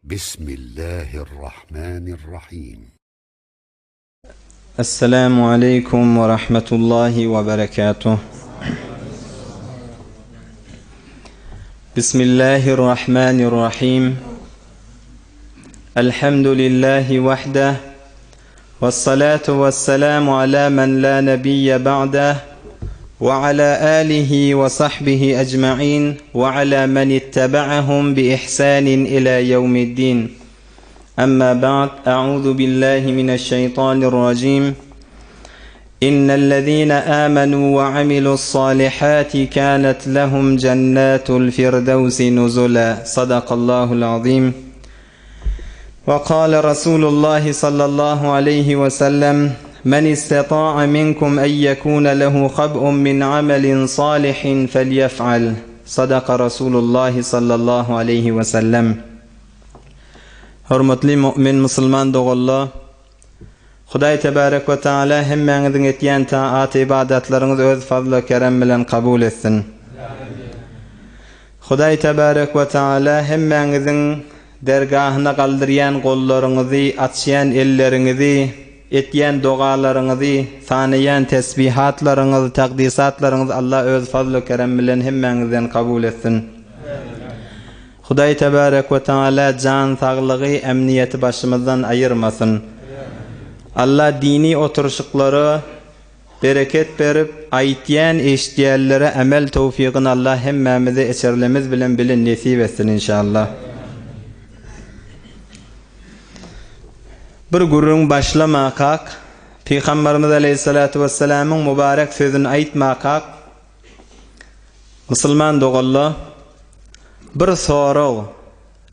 Bismillahirrahmanirrahim. Esselamu aleýkum we rahmetullahi we berekatuh. Bismillahirrahmanirrahim. Elhamdülillahi wahdah. Vessalatu vesselamu ala men la nebiyye ba'dah. Ve ala alihi ve sahbihi ecma'in ve ala men ittaba'ahum bi ihsanin ila yevmiddin. Amma ba'd, a'udhu billahi mineşşeytanirracim. İnnellezîne âmenû ve amilu's-sâlihâti kânet lehum cennâtul firdevsi nuzula. Sadakallâhul azîm. Ve kâle Rasûlullâhi sallallahu aleyhi ve sellem, Men isteta'a minkum en yekûne lehu hab'un min amelin sâlihin felyef'al. Sadaka Rasûlullâhi sallallahu aleyhi ve sellem. Hormatly mu'min musulman doganlar! Hudaý tebarek we taala hemmäňiziň etýän taat ybadatlaryňyzy öz fazly kerem bilen kabul etsin. Hudaý tebarek we taala hemmäňiziň dergahyna galdyrýan gollaryňyzy, açýan elleriňizi, etýän dogalaryňyzy, sanaýan tesbihatlaryňyzy, takdysatlaryňyzy Allah öz fazly kerem bilen hemmäňizden kabul etsin. Hudaý tebarek we taala jan saglygy emniýeti başymyzdan aýyrmasyn. Alla dini oturyşyklara bereket berip aýtýan eşitýänlere emel towfygyny Alla hemmämize eçerlemiz bilen bile nesip etsin inşallah. Bir gürrüň başlamakak Pygamberimiz aleýhissalatu wessalamyň mübarek sözüni aýtmakak Musulman doganlar, bir sorag.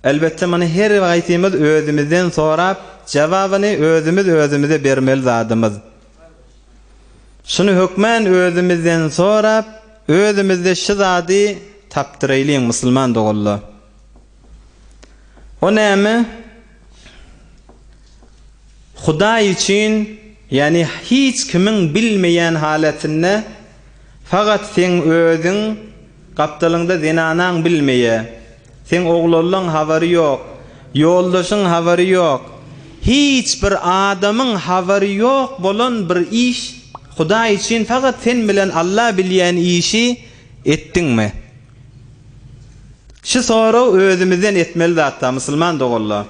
Elbetde muny her haýsymyz özümizden sorap, jawabyny özümiz özümize bermeli zadymyz. Şuny hökmän özümizden sorap, özümizde şu zady tapdyraýlyň musulman doganlar. O näme? Hudaý üçin, ýagny hiç kimiň bilmeýän halatynda, fakat seň özüň, gapdalyňda zenanaň bilmeýä, seň oglanlaň habary ýok, ýoldaşyň habary ýok, hiç bir adamyň habary ýok bolan bir iş, Hudaý üçin fakat sen bilen Alla bilýän işi etdiňmi? Şu sorag özümizden etmeli zatda, musulman doganlar.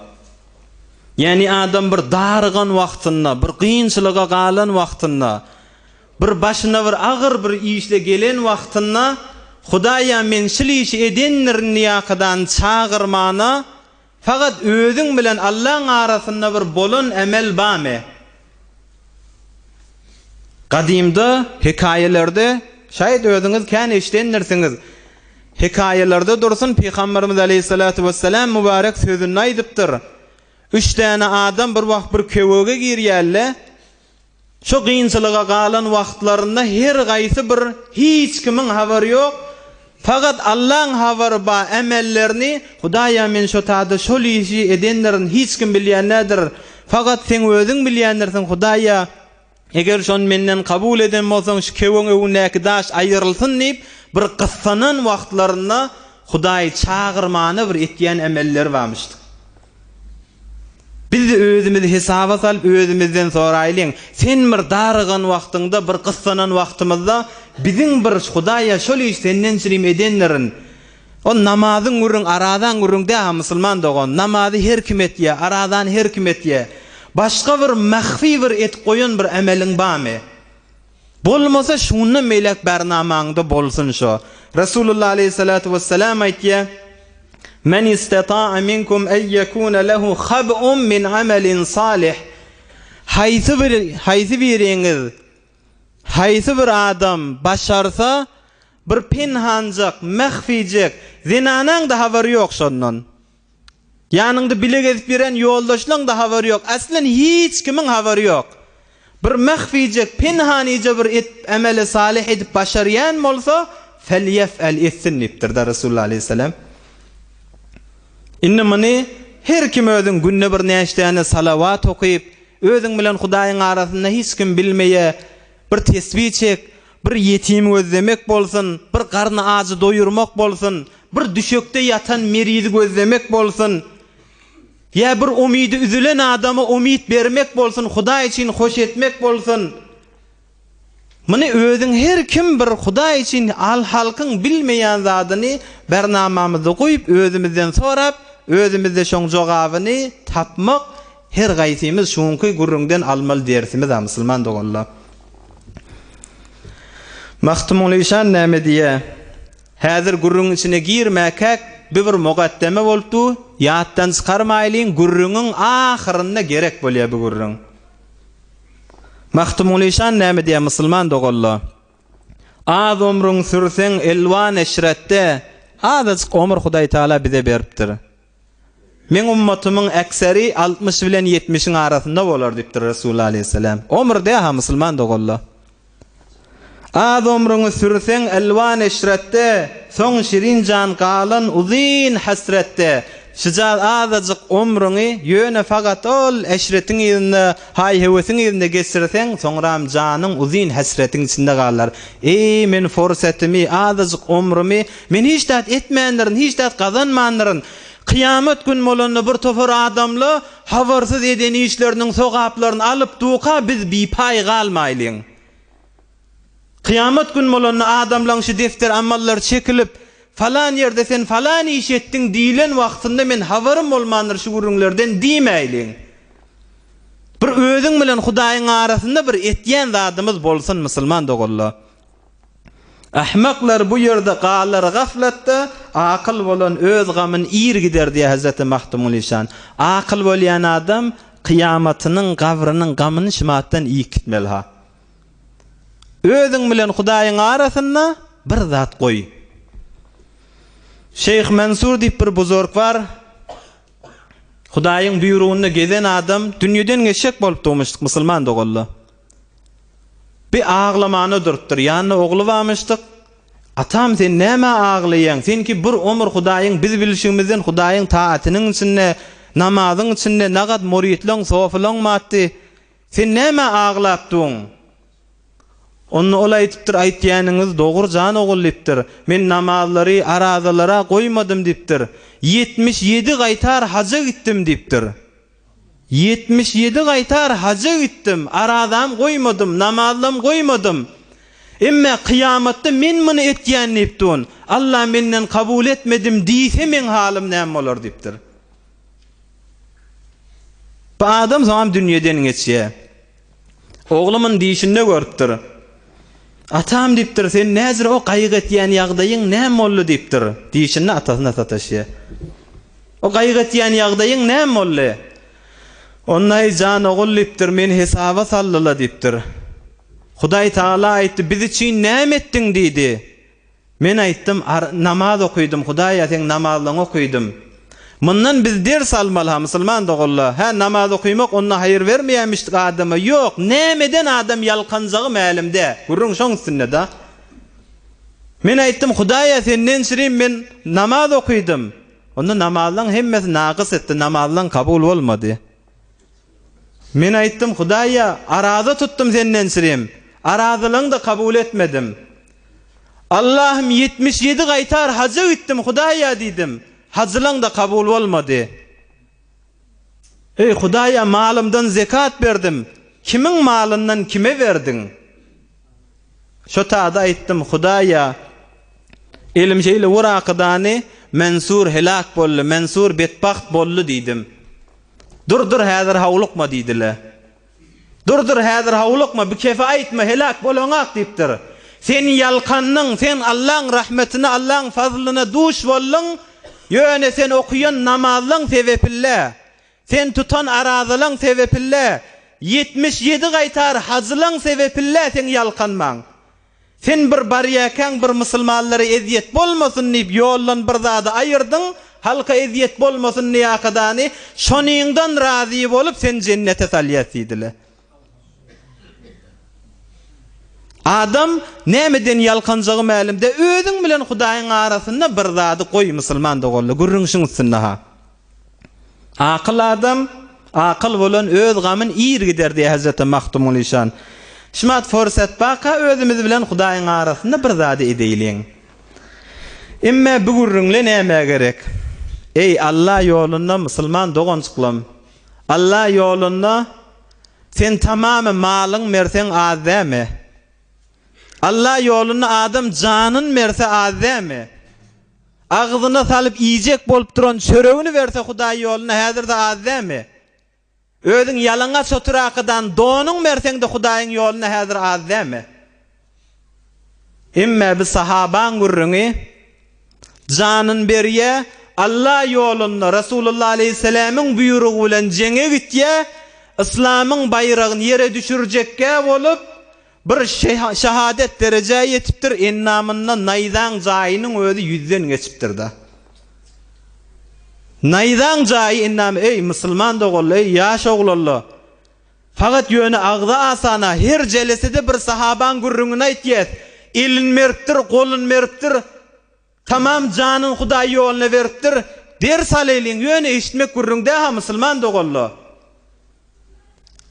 Ýagny adam bir darygan wagtynda, bir kynçylyga galan wagtynda, bir başyna bir agyr bir işle gelen wagtynda Hudaýa men şul işi edendirin diýakadan çagyrmana fakat özüň bilen Allaň arasynda bir bolan emel bamy? Gadymda hekaýalarda şaýat özüňiz kän eşidendirsiňiz. Hekaýalarda dursun Pygamberimiz aleýhissalatu wessalam mübarek sözünde aýdypdyr. Üç däne adam bir wagt bir köwege girýärler. Şo kynçylyga galan wagtlarynda her gaýsy bir hiç kimiň habary ýok, fakat Allaň habary ba emellerini, Hudaýa men şo tada şol işi edendirin hiç kim bilýän däldir, fakat seň özüň bilýändirsiň Hudaýa, Eger şony menden kabul eden bolsaň, şu kewiň öňündäki daş aýrylsyn diýip, bir gyssanan wagtlarynda Hudaýy çagyrmana bir etýän emelleri barmyşdyk. Biz-de özümizi hesaba salyp, özümizden soraýlyň, Sen bir darygan wagtyňda, bir gyssanan wagtymyzda biziň bir Hudaýa şol iş senden çürim edendirin. O namazyň gürrüň, arazaň gürrüň däl-ha musulman dogan. Namazy her kim etýär, arazany her kim etýär. Başga bir mahfi bir edip goýan bir emeliň barmy? Bolmasa şundan beýläk bernamaňda bolsun şo. Resulullah aleýhissalatu wessalam aýtýar, Men istata'a minkum en yekuna lehu hab'un min amelin salih. Haýsy bir haýsy biriňiz haýsy bir adam başarsa Bir penhanjak, mähfijek, zenanaň-da habary ýok şondan. Ýanyňda bile gezip ýören ýoldaşlaň-da habary ýok, aslen hiç kimiň habary ýok. Bir mähfijek, penhanyja bir et, emeli salyh edip başarýan bolsa, felýef'el etsin diýipdir-de Resulullah aleýhissalam. Indi muny her kim özüň günde bir näçe däne salawat okyp, özüň bilen Hudaýyň arasynda hiç kim bilmeýä, bir tesbih çek, Bir ýetimi gözlemek bolsun, bir garny ajy doýurmak bolsun, bir düşekde ýatan merizi gözlemek bolsun. Ýa bir umydy üzülen adama umyt bermek bolsun, Hudaý üçin hoş etmek bolsun. Muny özüň her kim bir Hudaý üçin al halkyň bilmeýän zadyny bernamamyzda goýup özümizden sorap, özümizde şoň jogabyny tapmak her gaýsymyz şuňky gürrüňden almaly dersimiz-a musulman doganlar. Magtymguly işan näme diýýä? Häzir gürrüňiň içine girmäkäk bi bir mugaddeme bolup dur, ýatdan çykarmaýlyň gürrüňiň ahyrynda gerek bolýa bu gürrüň. Magtymguly işan näme diýýär musulman doganlar? Az omrüň sürseň elwan eşretde, azajyk omur Hudaý Taala bize beripdir. Meň ummatymyň äkseri 60 bilen 70-iň arasynda bolar diýipdir Resulullah aleýhissalam. Omur dä-ha musulman doganlar. Az omrüňi sürseň elwan eşretde, Soň şirin jan galan uzyn hesretde. Şujal azajyk omrüňi ýöne fakat ol eşretiň yzynda, haý-höwesiň yzynda geçirseň, soňram janyň uzyn hesretiň içinde galar. Eý, men forsatymy, azajyk omrümi, men hiç zat etmändirin, hiç zat gazanmandyryn. Kyýamat gün bolanda bir topar adamla habarsyz eden işleriniň sogaplaryny alyp duka biz bipaý galmaýlyň. Kyýamat gün bolanda adamlaň şu defter amallary çekilip, falan ýerde sen falan iş etdiň diýilen wagtynda men habarym bolmandyr şu gürrüňlerden diýmäýliň. Bir özüň bilen Hudaýyň arasynda bir etýän zadymyz bolsun musulman doganlar. Ahmaklar bu ýerde galar gaflatda, akyl bolan öz gamyn ir gider diýýär Hezreti Magtymguly işan. Akyl bolýan adam kyýamatynyň, gabrynyň gamyny şumatdan iýip gitmeli-ha. Özüň bilen Hudaýyň arasynda bir zat goý. Şeýh Mansur diýip bir buzurg bar. Hudaýyň buýrugynda gezen adam dünýeden geçjek bolup durmuşdyk musulman doganlar. Bi aglamana durupdyr. Ýanynda ogly barmyşdyk. Atam sen nämä aglaýaň? Sen ki bir omur Hudaýyň biz bilşigimizden Hudaýyň taatynyň içinde, namazyň içinde nagat muritleň, sofylaň batdy. Sen nämä aglap duň? Onda ol aýdypdyr, Aýtýanyňyz dogry jan ogul diýipdir. Men namazlary, arazalara goýmadym diýipdir. 77 gaýtar haja gitdim diýipdir. 77 gaýtar haja gitdim, arazam goýmadym, namazlam goýmadym. Emme kyýamatda men muny etýän diýip dun. Alla menden kabul etmedim diýse meň halym näme bolar diýipdir. Bu adam soňam dünýeden geçýär. Ogly muny düýşünde görüpdir. Atam diýipdir, sen näzir o gaýgy etýän ýagdaýyň näme boldy diýipdir. Düýşünde atasyna sataşýar. O gaýgy etýän ýagdaýyň näme boldy? Onda eý jan ogul diýipdir, meni hesaba saldyla diýipdir. Hudaý Tagala aýtdy, biz üçin näme etdiň diýdi. Men aýtdym, Ar, namaz okydym, Hudaýa seň namazlaňy okydym. Mundan biz ders almaly ha, musulman doganlar. Hä, namaz okymak onda haýyr bermeýämişdik adama. Ýok, nämeden adam ýalkanjagy mälim dä. Gürrüň şoň üstünde da. Men aýtdym, Hudaýa senden çirim men namaz okydym. Onda namazlaň hemmesi nakys etdi, namazlaň kabul bolmady. Men aýtdym, Hudaýa, araza tutdum senden çirim. Arazylygyňy-da kabul etmedim. Allahym 77 gaýtar haja gitdim Hudaýa diýdim. Hajylaň-da kabul bolmady. Eý Hudaýa malymdan zekat berdim. Kimiň malyndan kime berdiň? Şo tada aýtdym, Hudaýa, elim şeýle wur akydany, Mensur helak boldy, Mensur betbagt boldy diýdim. Dur, dur, häzir howlukma diýdiler. Dur, dur, häzir howlukma, bi kefe aýtma, heläk bolaňak diýipdir. Sen ýalkandyň, sen Allaň rahmetine, Allaň fazlyna duş bolduň, ýöne sen okaýan namazlaň sebepille, sen tutan arazalaň sebepille, 77 gaýtar hajylaň sebepille seň ýalkanmaň. Sen bir barýakäň bir musulmanlara ezýet bolmasyn diýip ýoldan bir zady aýyrdyň, halka ezýet bolmasyn diýakadany, şonyňdan razy bolup seni jennete salýas diýdile. Adam nämeden ýalkanjagy mälim däl, özüň bilen Hudaýyň arasynda bir zady goý musulman doganlar, gürrüň şuň üstünde ha. Akyl adam, akyl bolan öz gamyn ir gider diýýär Hezreti Magtymguly işan. Şumat forsat baka özümiz bilen Hudaýyň arasynda bir zady edeýliň. Emme bu gürrüňle nämä gerek? Eý, Alla ýolunda musulman doganjyklam! Alla ýolunda sen tamamy malyň berseň az dämi? Alla ýolunda adam janyn berse az dämi? Agzyna salyp iýjek bolup duran çöregini berse Hudaý ýolunda häzir-de az dämi? Özüň ýalaňaç oturakadan donuň berseň-de Hudaýyň ýolunda häzir az dämi? Emme bi sahabaň gürrüňi janyn berýä, Alla ýolunda Resulullah aleýhisselämiň buýrugy bilen jeňe gitýä, yslamyň baýragyny ýere düşürjekgä bolup, Bir şehadet derejä ýetipdir, endamynda naýzaň jaýynyň özi ýüzden geçipdir-da. Naýzaň jaýy endamy, eý, musulman doganlar, eý, ýaş oglanlar! Fakat ýöne agza asana, her jelesede bir sahabaň gürrüňini aýtýas, elini beripdir, goluny beripdir, Tamam janyn Hudaý ýoluna beripdir. Ders alaýlyň ýöne eşitmek gürrüň däha musulman doganla.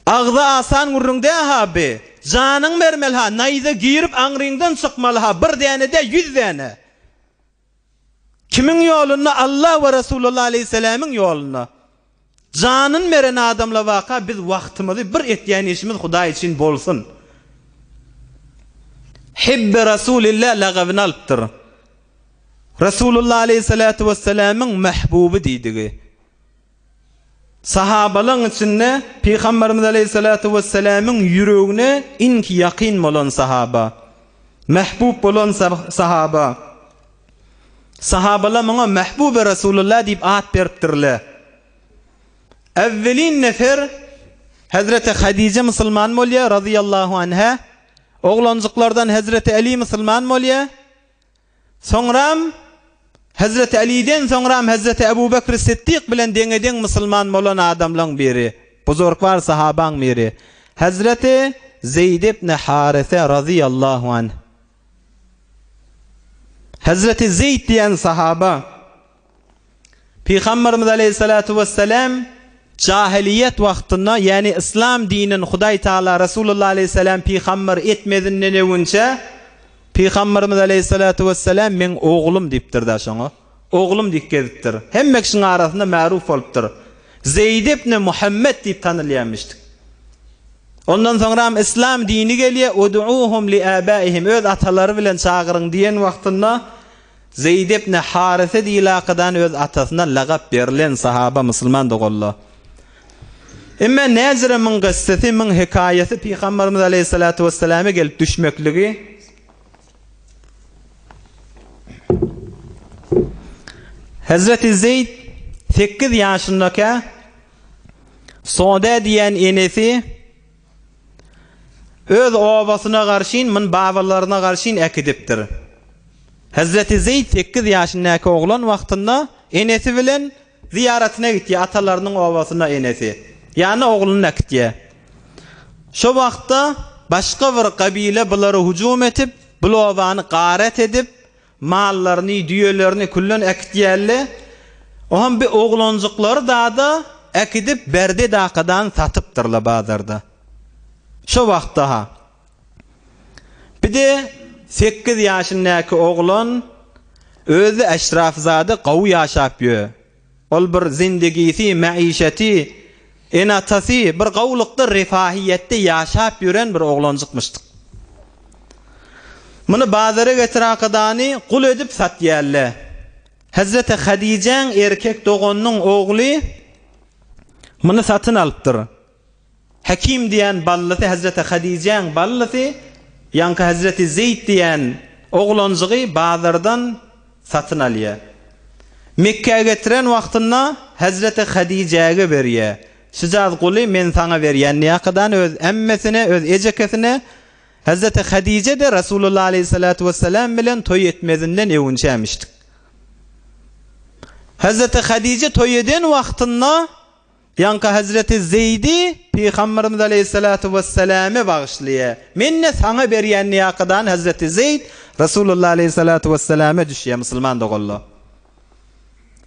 Agza asan gürrüň däha bi. Janyň bermeli ha naýza girip aňryňdan çykmaly ha bir däne dä ýüz däne. Kimiň ýolunda Allah we Resulullah aleýhisselämiň ýolunda. Janyn beren adamla waka biz wagtymyzy bir etýän işimiz Hudaý üçin bolsun. Hibbi Rasulillah lagabyny alypdyr. Rasulullah aleýhissalatu wessalamyň mähbuby diýdigi. Sahabalaň içinde Pygamberimiz aleýhissalatu wessalamyň ýüregine iňki ýakyn bolan sahaba. Mähbub bolan sahaba. Sahabalar muňa Mähbuby Resulullah diýip at beripdirler. Äwwelin nefer Hezreti Hadije musulman bolýar, razyýallahu anha. Oglanjyklardan Hezreti Eli musulman bolýar. Soňram Hezreti Eliden soňram Hezreti Ebu Bekr Siddik bilen deňe-deň musulman bolan adamlaň biri, buzurgwar sahabaň biri, Hezreti Zeýd ibn Harise razyýallahu anh. Hezreti Zeýd diýen sahaba Pygamberimiz aleýhissalatu wessalam jahiliýet wagtynda, ýagny yslam dinini Hudaý Taala Resulullah aleýhissalam pygamber etmezinden öwünçä Pygamberimiz aleýhissalatu wessalam meň oglum diýipdir-dä şoňa. Oglum diýip gezipdir. Hemme kişiň arasynda märuf bolupdyr. Zeýd ibn Muhammet diýip tanylýarmyşdyk. Ondan soňram yslam dini gelýär, Ud'uhum li abaihim, öz atalary bilen çagyryň diýen wagtynda Zeýd ibn Harise diýlakadan öz atasyna lagap berlen sahaba musulman doganlar. Emma näzire muň gyssasy, muň hekaýasy Pygamberimiz aleýhissalatu wesselame gelip düşmekligi Hezreti Zeýd sekiz ýaşyndaka Soda diýen enesi öz obasyna garşyn, myn babalaryna garşyn äkidipdir. Hezreti Zeýd sekiz ýaşyndaky oglan wagtynda enesi bilen zyýaratyna gitýär, atalarynyň obasyna enesi. Ýanyna ogluny äkitýär. Şo wagtda başga bir gabile bulara hüjüm etip, bul obany garet edip, Mallaryny, düýelerini küllen äkitýärler. Oňam bir oglanjyklary dada äkidip berde dakadan satypdyrlar bazarda. Şo wagtda-ha. Bir-de sekiz ýaşyndaky oglan özi eşrafzada gowy ýaşap ýör. Ol bir zindigisi, mäişeti, ene-atasy bir gowulykda, refahiýetde ýaşap ýören bir oglanjykmyşdyk. Muny bazara getirakadany gul edip satýarlar. Hezreti Hadijäň erkek doganynyň ogly muny satyn alypdyr. Hekim diýen ballysy Hezreti Hadijäň ballysy, ýaňky Hezreti Zeýd diýen oglanjygy bazardan satyn alýar. Mekgä getiren wagtynda Hezreti Hadijäge berýär. Şujaz guly men saňa berýän diýýär-kadan öz ämmesine, öz ejekesine. Hezreti Hadije-de Resulullah aleýhissalatu wessalam bilen toý etmezinden öwünçämişdik. Hezreti Hadije toý eden wagtynda Ýaňky Hezreti Zeýdi Pygamberimiz aleýhissalatu wesselame bagyşlaýar. Men-de saňa berýän niýakadan Hezreti Zeýd Resulullah aleýhissalatu wesselame düşýär musulman doganlar.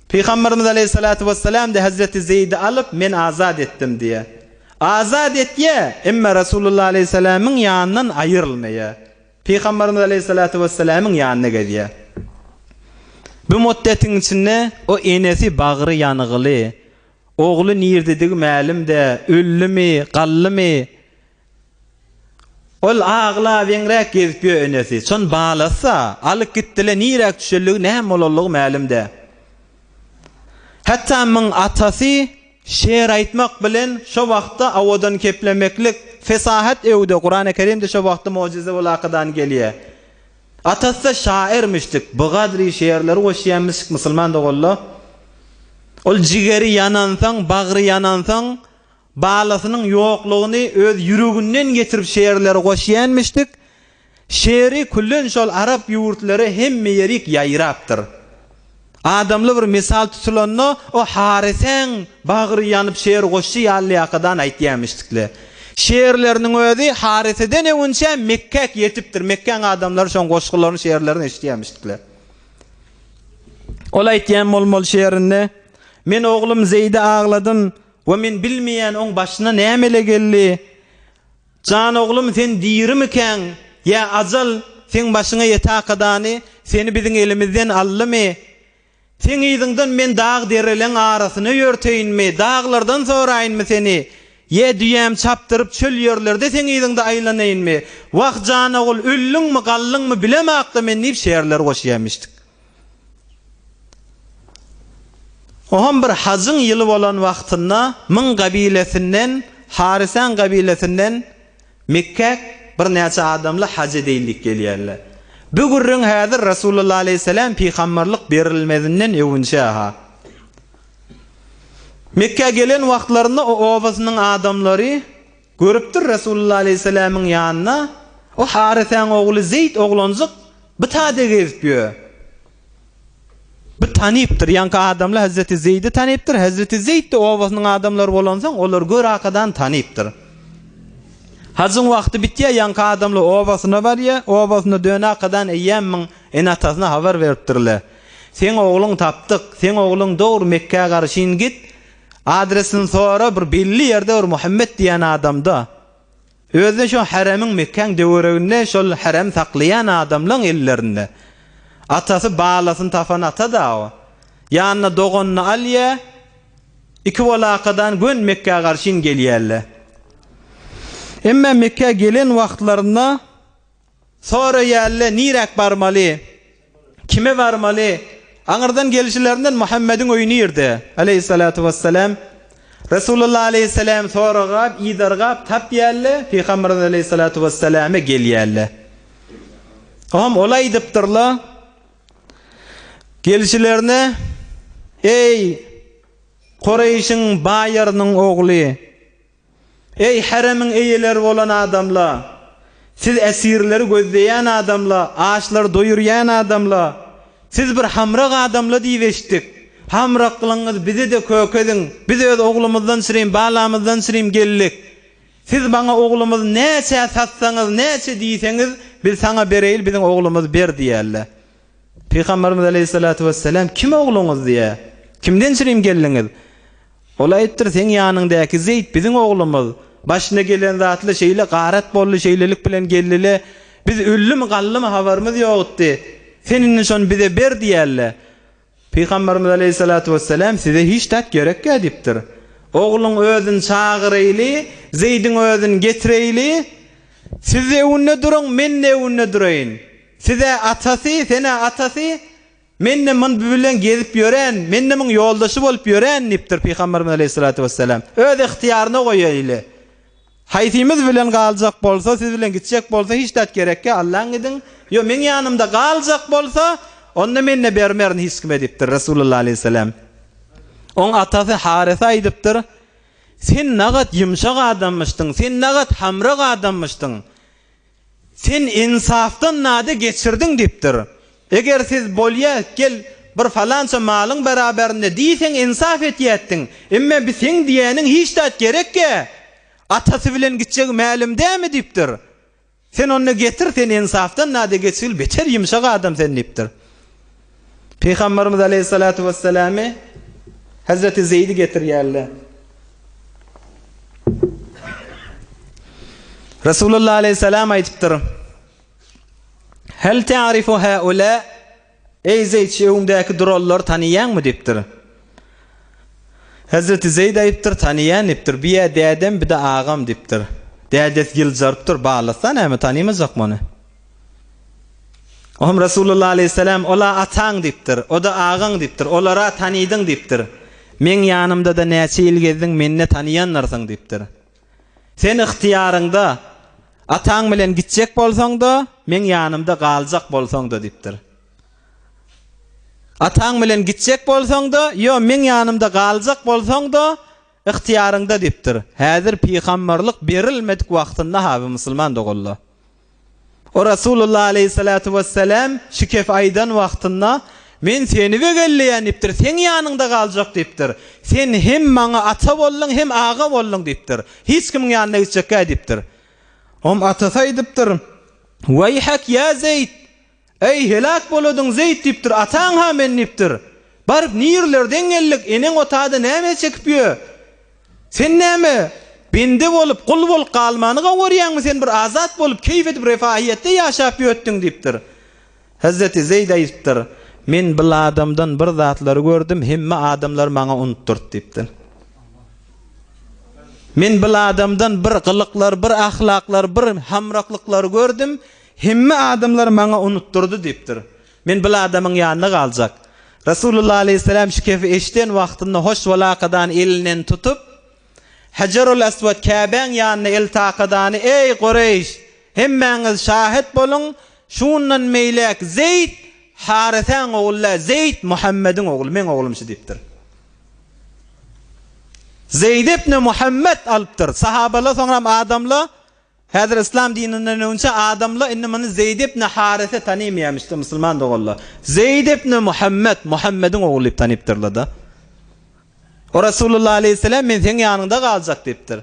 Pygamberimiz aleýhissalatu wesselam-da Hezreti Zeýdi alyp men azat etdim diýýär. Azat etýär, emma Resulullah aleýhissalamyň ýanyndan aýrylmaýar. Pygamberimiz aleýhissalatu wessalamyň ýanyna gezýär. Bu mutdetiň içinde o enesi bagry ýanygyly, ogly nirdedigi mälim dä, öldümi, galdymy? Ol aglap eňräk gezip ýör enesi. Şon balasy-a, alyp gitdile, niräk düşenligi, näme bolanlygy mälim dä. Hatda myň atasy şeýr aýtmak bilen şo wagtda owadan keplemeklik, fesahat öwde, Kurany Kerimde şo wagtda mojize bolakadan gelýä. Atasy-da şairmişdik, bygadry şeýrleri goşýanmyşyk musulman doganlar. Ol jigeri ýanansoň, bagry ýanansoň, balasynyň ýoklugyny öz ýüreginden getirip şeýrleri goşýanmyşdyk. Şeri küllen şol arap ýurtlary hemme ýerik ýaýrapdyr. Adamly bir mysal tutulanda o Harisäň bagry ýanyp şer goşşy ýaly ýakadan aýtýamyşdykle. Şerleriniň özi Hariseden öwünçä Mekkäk ýetipdir. Mekgäň adamlary şoň goşgularyny şerlerini eşitýämişdikle. Ol aýtýan bolmaly şerinde, Men oglum Zeýdi agladym we men bilmeýän oň başyna nämele geldi. Jan oglum sen dirimikäň, ýa ajal seň başyňa ýetakadany seni biziň elimizden aldymy? Seň yzyňdan men dag-dereleň arasyna ýörteýinmi, daglardan soraýynmy seni? Ýa düýäm çapdyryp çöl ýerlerde seň yzyňda aýlanaýynmy? Wah, jan ogul, öldüňmi, galdyňmy bilemakda men diýip şerler goşýamyşdyk. Oňam bir hajyň ýyly bolan wagtynda Myň gabilesinden, Harysan gabilesinden Mekgä birnäçe adamly haj edeýin diýip gelýärler. Bu gürrüň häzir Resulullah aleýhissalam pygamberlik berilmezinden öwünçä-ha. Mekgä gelen wagtlarynda o obasynyň adamlary Görüpdir Resulullah aleýhissalamyň ýanynda o Harysäň ogly Zeýd oglanjyk bu tade gezip ýör. Bu tanypdyr, ýaňky adamlar Hezreti Zeýdi tanypdyr, Hezreti Zeýd-de obasynyň adamlary bolansoň, olar gör akadan tanypdyr. Hajyň wagty bitýär, ýaňky adamlar obasyna barýar, obasyna döne akadan eýýäm müň ene-atasyna habar beripdirler. Seň ogluň tapdyk, seň ogluň dogry Mekgä garşyn git, Adresini sora bir belli ýerde bir Muhammet diýen adamda. Özde şo haremiň Mekgäň döwereginde şol harem saklaýan adamlaň ellerinde. Atasy balasyny tapan ata da o. Ýanyna doganyny alýa. Iki bolakadan gön Mekgä garşyn gelýärler. Emme Mekgä gelen wagtlarynda Soraýarlar, Niräk barmaly? Kime barmaly? Aňyrdan gelşilerinden Muhammediň öýi nirde? Aleýhissalatu wessalam. Resulullah aleýhissalam soragap, yzargap tapýarlar, Pygamberimiz aleýhissalatu wessalame gelýärler. Oňam ol aýdypdyrlar, Gelşilerine, Eý, Kureýşiň baýarynyň ogly! Eý, Heremiň eýeleri bolan adamla! Siz esirleri gözleýän adamla, açlary doýurýan adamla! Siz bir hamrak adamla diýip eşitdik. Hamraklygyňyzy bize-de kökeziň. Biz öz oglumyzdan çyrim, balamyzdan çyrim geldik. Siz maňa oglumyzy näçä satsaňyz, näçe diýseňiz, biz saňa bereýli, biziň oglumyzy ber diýerler. Pygamberimiz aleýhissalatu wessalam, Kim ogluňyz? diýýär. Kimden çirim geldiňiz? Ol aýypdyr, Seň ýanyňdaky Zeýd biziň oglumyz. Başyna gelen zatly şeýle garat boldy, şeýlelik bilen geldi-le. Biz öldümi, galdymy habarymyz ýokdy. Sen indi şony bize ber diýýärler. Pygamberimiz aleýhissalatu wessalam, Size hiç zat gerekkä diýipdir. Ogluň özüni çagyraýly, Zeýdiň özüni getireýli. Siz-de öňünde duruň, men-de öňünde duraýyn. Siz-ä atasy, sen-ä atasy, men-de myn bilen gezip ýören, men-de muň ýoldaşy bolup ýören diýipdir Pygamberimiz aleýhissalatu wessalam. Öz ygtyýaryna goýaýly. Haýsymyz bilen galjak bolsa, siz bilen gitjek bolsa hiç zat gerekgä, Allaň gidiň. Ýo, meň ýanymda galjak bolsa, onda men-de bermerin hiç kime diýipdir Resulullah aleýhissalam. Oň atasy Harisa aýdypdyr, Sen nagat ýumşak adammyşdyň, sen nagat hamrak adammyşdyň. Sen ynsafdan nada geçirdiň diýipdir. Eger siz bolýa, gel, bir falança malyň beraberinde diýseň ynsaf etýätdiň. Emme bi seň diýýäniň hiç zat gerekgä. Atasy bilen gitjegi mälim dämi diýipdir. Sen onda getir, sen ynsafdan nada geçgil, beter ýumşak adam sen diýipdir. Pygamberimiz aleýhissalatu wesselamy Hezreti Zeýdi getirýärler. Resulullah aleýhissalam aýdypdyr. Hel ta'rifu haula? Eý, Zeýd, şu öňdäki duranlary tanaýaňmy? diýipdir. Hezreti Zeýd aýypdyr, Tanaýan diýipdir. Bir-ä dädem, bir-de agam diýipdir. Dädesi ýyljarypdyr, Balasda näme, tanymajakmy ony? Ohm Resulullah aleýhissalam, Ol-a ataň diýipdir, o-da agaň diýipdir, olar-a tanydyň diýipdir. Meň ýanymda-da näçe ýyl gezdiň, meni-de tanaýandyrsyň diýipdir. Sen ygtyýaryňda, ataň bilen gitjek bolsaň-da, meň ýanymda galjak bolsaň-da diýipdir. Ataň bilen gitjek bolsaň-da, ýo, meň ýanymda galjak bolsaň-da, ygtyýaryňda diýipdir. Häzir pygamberlik berilmedik wagtynda-ha bu musulman doganlar. O Rasulullah aleýhissalatu wessalam şu kef aýdan wagtynda, Men seni begelleýän diýipdir, seň ýanyňda galjak diýipdir. Sen hem maňa ata bolduň, hem aga bolduň diýipdir. Hiç kimiň ýanyna gitjekgä diýipdir. Om atasy aýdypdyr, Weýhek ýa Zeýd! Eý, heläk boladyň Zeýd diýipdir, ataň-ha men diýipdir. Baryp nirlerden geldik, eneň otada näme çekip ýö? Sen näme, bende bolup, gul bolup galmany gowy görýäňmi, sen bir azat bolup, keýp edip refahiýetde ýaşap ýötdüň diýipdir. Hezreti Zeýd aýdypdyr, Men bil adamdan bir zatlary gördüm, hemme adamlar maňa unutdyrdy diýipdir. Men bil adamdan bir gylyklar, bir ahlaklar, bir hamraklyklary gördüm, Hemme adamlar maňa unutdyrdy diýipdir. Men bil adamyň ýanynda galjak. Resulullah aleýhissalam şu kefi eşiden wagtynda hoş bolakadany elinden tutup, Hajarul Aswad Käbäň ýanyna eltakadany, Eý, Kureýş! Hemmäňiz şahet boluň, şundan meýläk Zeýd Harysäň ogly däl, Zeýd Muhammediň ogly, meň oglum şu diýipdir. Zeýd ibn Muhammet alypdyr. Sahabalar soňram adamlar Häzir yslam dininden öňçe adamlar indi muny Zeýd ibn Harise tanymaýamyşdy musulman doganlar. Zeýd ibn Muhammet, Muhammediň ogly diýip tanypdyrlar-da. O Resulullah aleýhissalam men seň ýanyňda galjak diýipdir.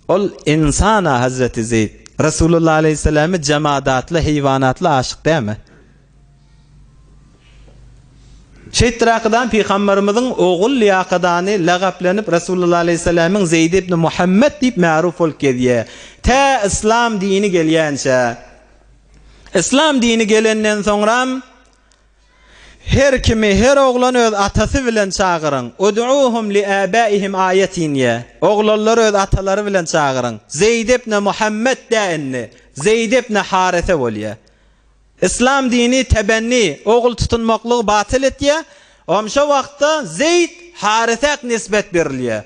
Ol ynsan-a Hazreti Zeýd. Resulullah aleýhissalamy jemadatly, heýwanatly aşyk dämi? Şeýtdir Akydan pygamberimiziň ogul Ýakadany lagaplanyp Resulullah aleýhissalamyň Zeýd ibn Muhammet diýip märuf bolup gezýär. Tä yslam dini gelýänçä. Yslam dini gelenden soňram her kimi her oglan öz atasy bilen çagyryň. Ud'uhum li abaihim aýat inýär. Oglanlary öz atalary bilen çagyryň. Zeýd ibn Muhammet dä indi. Zeýd ibn Harise bolýar. Yslam dini tebenni, ogul tutunmaklygy batyl etýär. Oam şo wagtda Zeýd Harisä nisbet berilýär.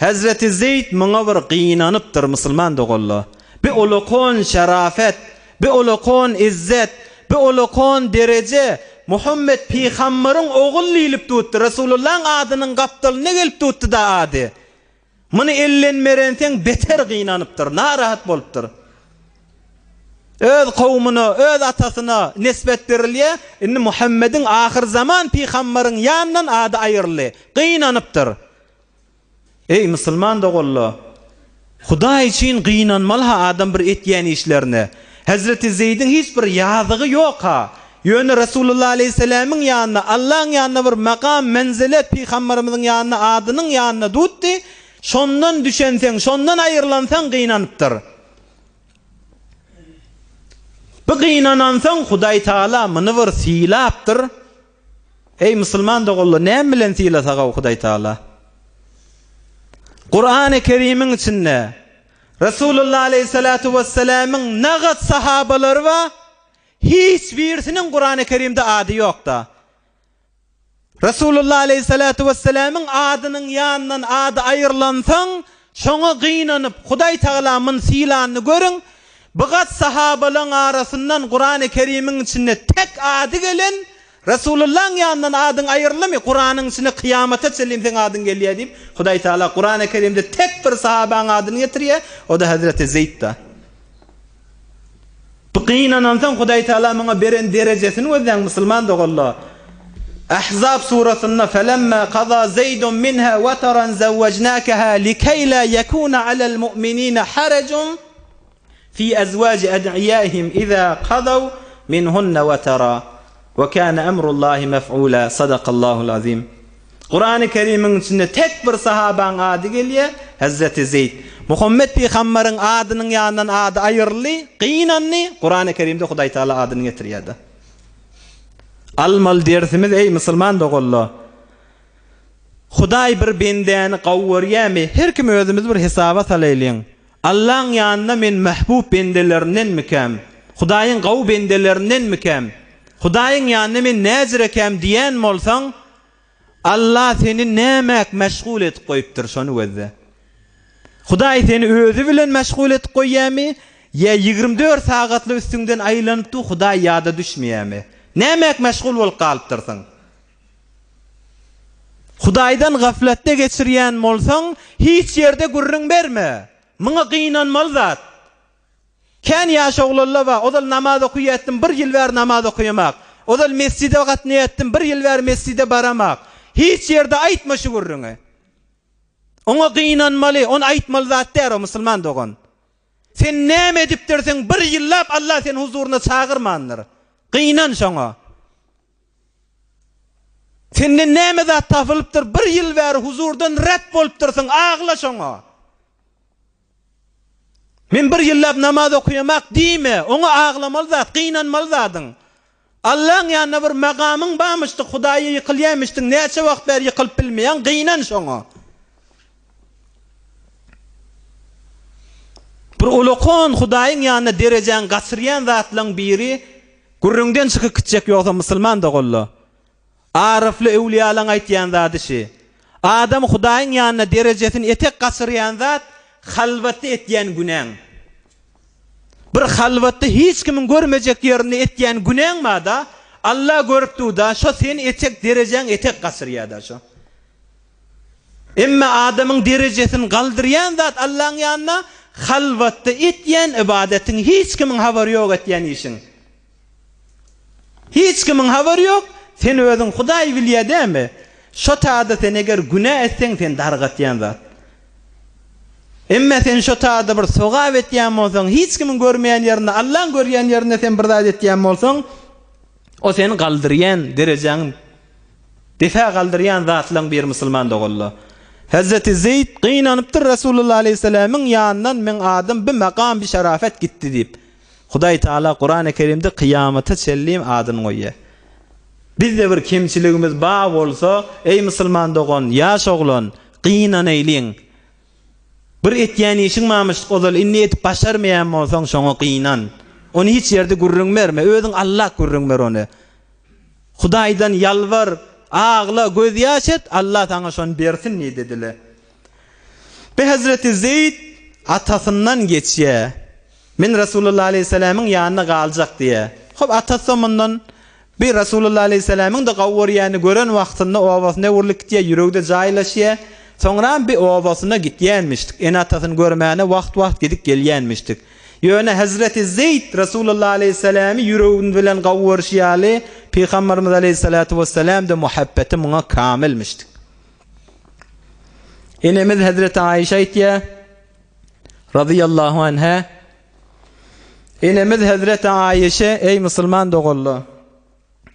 Hezreti Zeýd muňa bir gynanypdyr musulman doganlar. Bi ulukon şerafet, bi ulukon izzet, bi ulukon dereje Muhammet pygambaryň ogul diýlip dutdy, Resulullaň adynyň gapdalyna gelip dutdy-da ady. Muny elden berenseň beter gynanypdyr, narahat bolupdyr. Öz kowumyna, öz atasyna nisbet berilýär, indi Muhammediň ahyrzaman pygambaryň ýanyndan ady aýryldy. Gynanypdyr. Eý, musulman doganlar! Hudaý üçin gynanmaly-ha adam bir etýän işlerine. Hezreti Zeýdiň hiç bir ýazygy ýok-ha. Ýöne Resulullah aleýhissalamyň ýanynda, Allaň ýanynda bir makam, menzilet, pygamberimiziň ýanynda adynyň ýanynda dutdy, şondan düşenseň, şondan aýrylansaň gynanypdyr. Bu gynanansoň Hudaý Tagala muny bir sylapdyr. Eý musulman doganlar, näme bilen sylasagaw Hudaý Tagala? Kurany Kerimiň içinde Resulullah aleýhissalatu wessalamyň nagat sahabalary bar, Hiç birisiniň Kurany Kerimde ady ýokda. Resulullah aleýhissalatu wessalamyň adynyň ýanyndan ady aýrylansoň, şoňa gynanyp, Hudaý Tagala muny sylanyny görüň, bu gat sahabalaň arasyndan Kurany Kerimiň içinde tek ady gelen Resulullaň ýanyndan adyň aýryldymy, Kuranyň içinde kyýamata çenli seň adyň gelýär diýip, Hudaý Tagala Kurany Kerimde tek bir sahabaň adyny getirýär, o-da Hezreti Zeýdda. Bu gynanansoň Hudaý Tagala muňa beren derejesini gözläň musulman doganlar. Ahzab surasynda Felemma kaza Zeýdun minha wataran zewwejnakaha likeý la ýekuna alel mu'minina harajun fi azwaji ad'iýaihim iza kazaw minhunna watara we kana emrullahi mef'ula sadakallahul azim. Kurany Kerimiň içinde tek bir sahabaň ady gelýär, Hezreti Zeýd. Muhammet pygambaryň adynyň ýanyndan ady aýryldy, gynandy, Kurany Kerimde Hudaý Tagala adyny getirýär-de. Almaly dersimiz eý musulman doganlar. Hudaý bir bendäni gawy görýämi? Her kim özümizi bir hesaba salaýlyň. Allaň ýanynda men mähbub bendelerindenmikäm? Hudaýyň gawy bendelerindenmikäm? Hudaýyň ýanynda men näjirekäm diýän bolsaň, Alla seni nämäk meşgul edip goýupdyr şony gözle. Hudaý seni özi bilen meşgul edip goýýamy ýa 24 sagatly üstüňden aýlanyp dur Hudaý ýada düşmeýämi? Nämäk meşgul bolup galypdyrsyň? Hudaýdan gaflatda geçirýän bolsaň hiç ýerde gürrüň berme. Muňa gynanmaly zat. Kän ýaş oglanlar bar, ozal namaz okaýatdym, bir ýyl bäri namaz okaýamak. Ozal mesjide gatnaýatdym, bir ýyl bäri mesjide baramak. Hiç ýerde aýtma şu gürrüňi. Oňa gynanmaly, ony aýtmaly zat däl o musulman dogan. Sen näme edipdirsiň, bir ýyllap Allah seni huzuryna çagyrmandyr. Gynan şoňa. Senden näme zat tapylypdyr, bir ýyl bäri huzurdan ret bolupdyrsyň, agla şoňa. Men bir ýyllap namaz okaýamak diýme, oňa aglamaly zat, gynanmaly zadyň. Allaň ýanynda bir magamyň barmyşdy, Hudaýa ýykylýamyşdyň, näçe wagt bäri ýykylyp bilmeýäň, gynan şoňa. Bir ulakan Hudaýyň ýanynda derejäňi gaçyrýan zatlaň biri, gürrüňden çykyp gitjek ýogsa musulman doganlar. Aryfly öwlüýalaň aýtýan zady şi. Adam Hudaýyň ýanynda derejesini etek gaçyrýan zat, halwatda etýän günäň. Bir halwatda hiç kimiň görmejek ýerinde etýän günäň bar-da, Alla görüp dur-da, şo seni etek derejäň etek gaçyrýar-da şo. Emme adamyň derejesini galdyrýan zat Allaň ýanynda halwatda etýän ybadatyň hiç kimiň habary ýok etýän işiň. Hiç kimiň habary ýok, sen özüň Hudaý bilýä dämi? Şo tada sen eger günä etseň seni dargatýan zat. Emme sen şo tada bir sogap etýän bolsaň, hiç kimiň görmeýän ýerinde, Allaň görýän ýerinde sen bir zat etýän bolsaň, o seni galdyrýan derejäň depä galdyrýan zatlaň biri musulman doganlar. Hezreti Zeýd gynanypdyr Resulullah aleýhissalamyň ýanyndan meň adym bi makam bi şerafet gitdi diýip. Hudaý Taala Kurany Kerimde kyýamata çenlim adyny goýýar. Bizde bir kemçiligimiz bar bolsa, eý musulman dogan, ýaş oglan, gynanaýlyň. Bir etýän işiň barmyşdyk ozal, indi edip başarmaýan bolsaň, şoňa gynan. Ony hiç ýerde gürrüň berme, özüň Alla gürrüň ber ony. Hudaýdan ýalbar, agla, gözýaş et, Alla saňa şony bersin diýdi dile. Bi hezreti Zeýd atasyndan geçýär. Men Resulullah aleýhissalamyň ýanynda galjak diýýär. Hop, atasy mundan bi Resulullah aleýhissalamyň-da gawy görýänini gören wagtynda obasyna öwrülip gidýär, ýüregi-de jaýlaşýar. Soňram bi obasyna gitýänmişdik. Ene-atasyny görmäne wagt-wagt gidip gelýänmişdik. Ýöne hezreti Zeýd Resulullah aleýhissalamy ýüregini bilen gawy görşi ýaly, Pygamberimiz aleýhissalatu wessalam-da muhabbeti muňa kamilmişdik. Enemiz Hezreti Aişe aýtýar, razyýallahu anha, Enemiz Hezreti Aişe, eý musulman doganlar,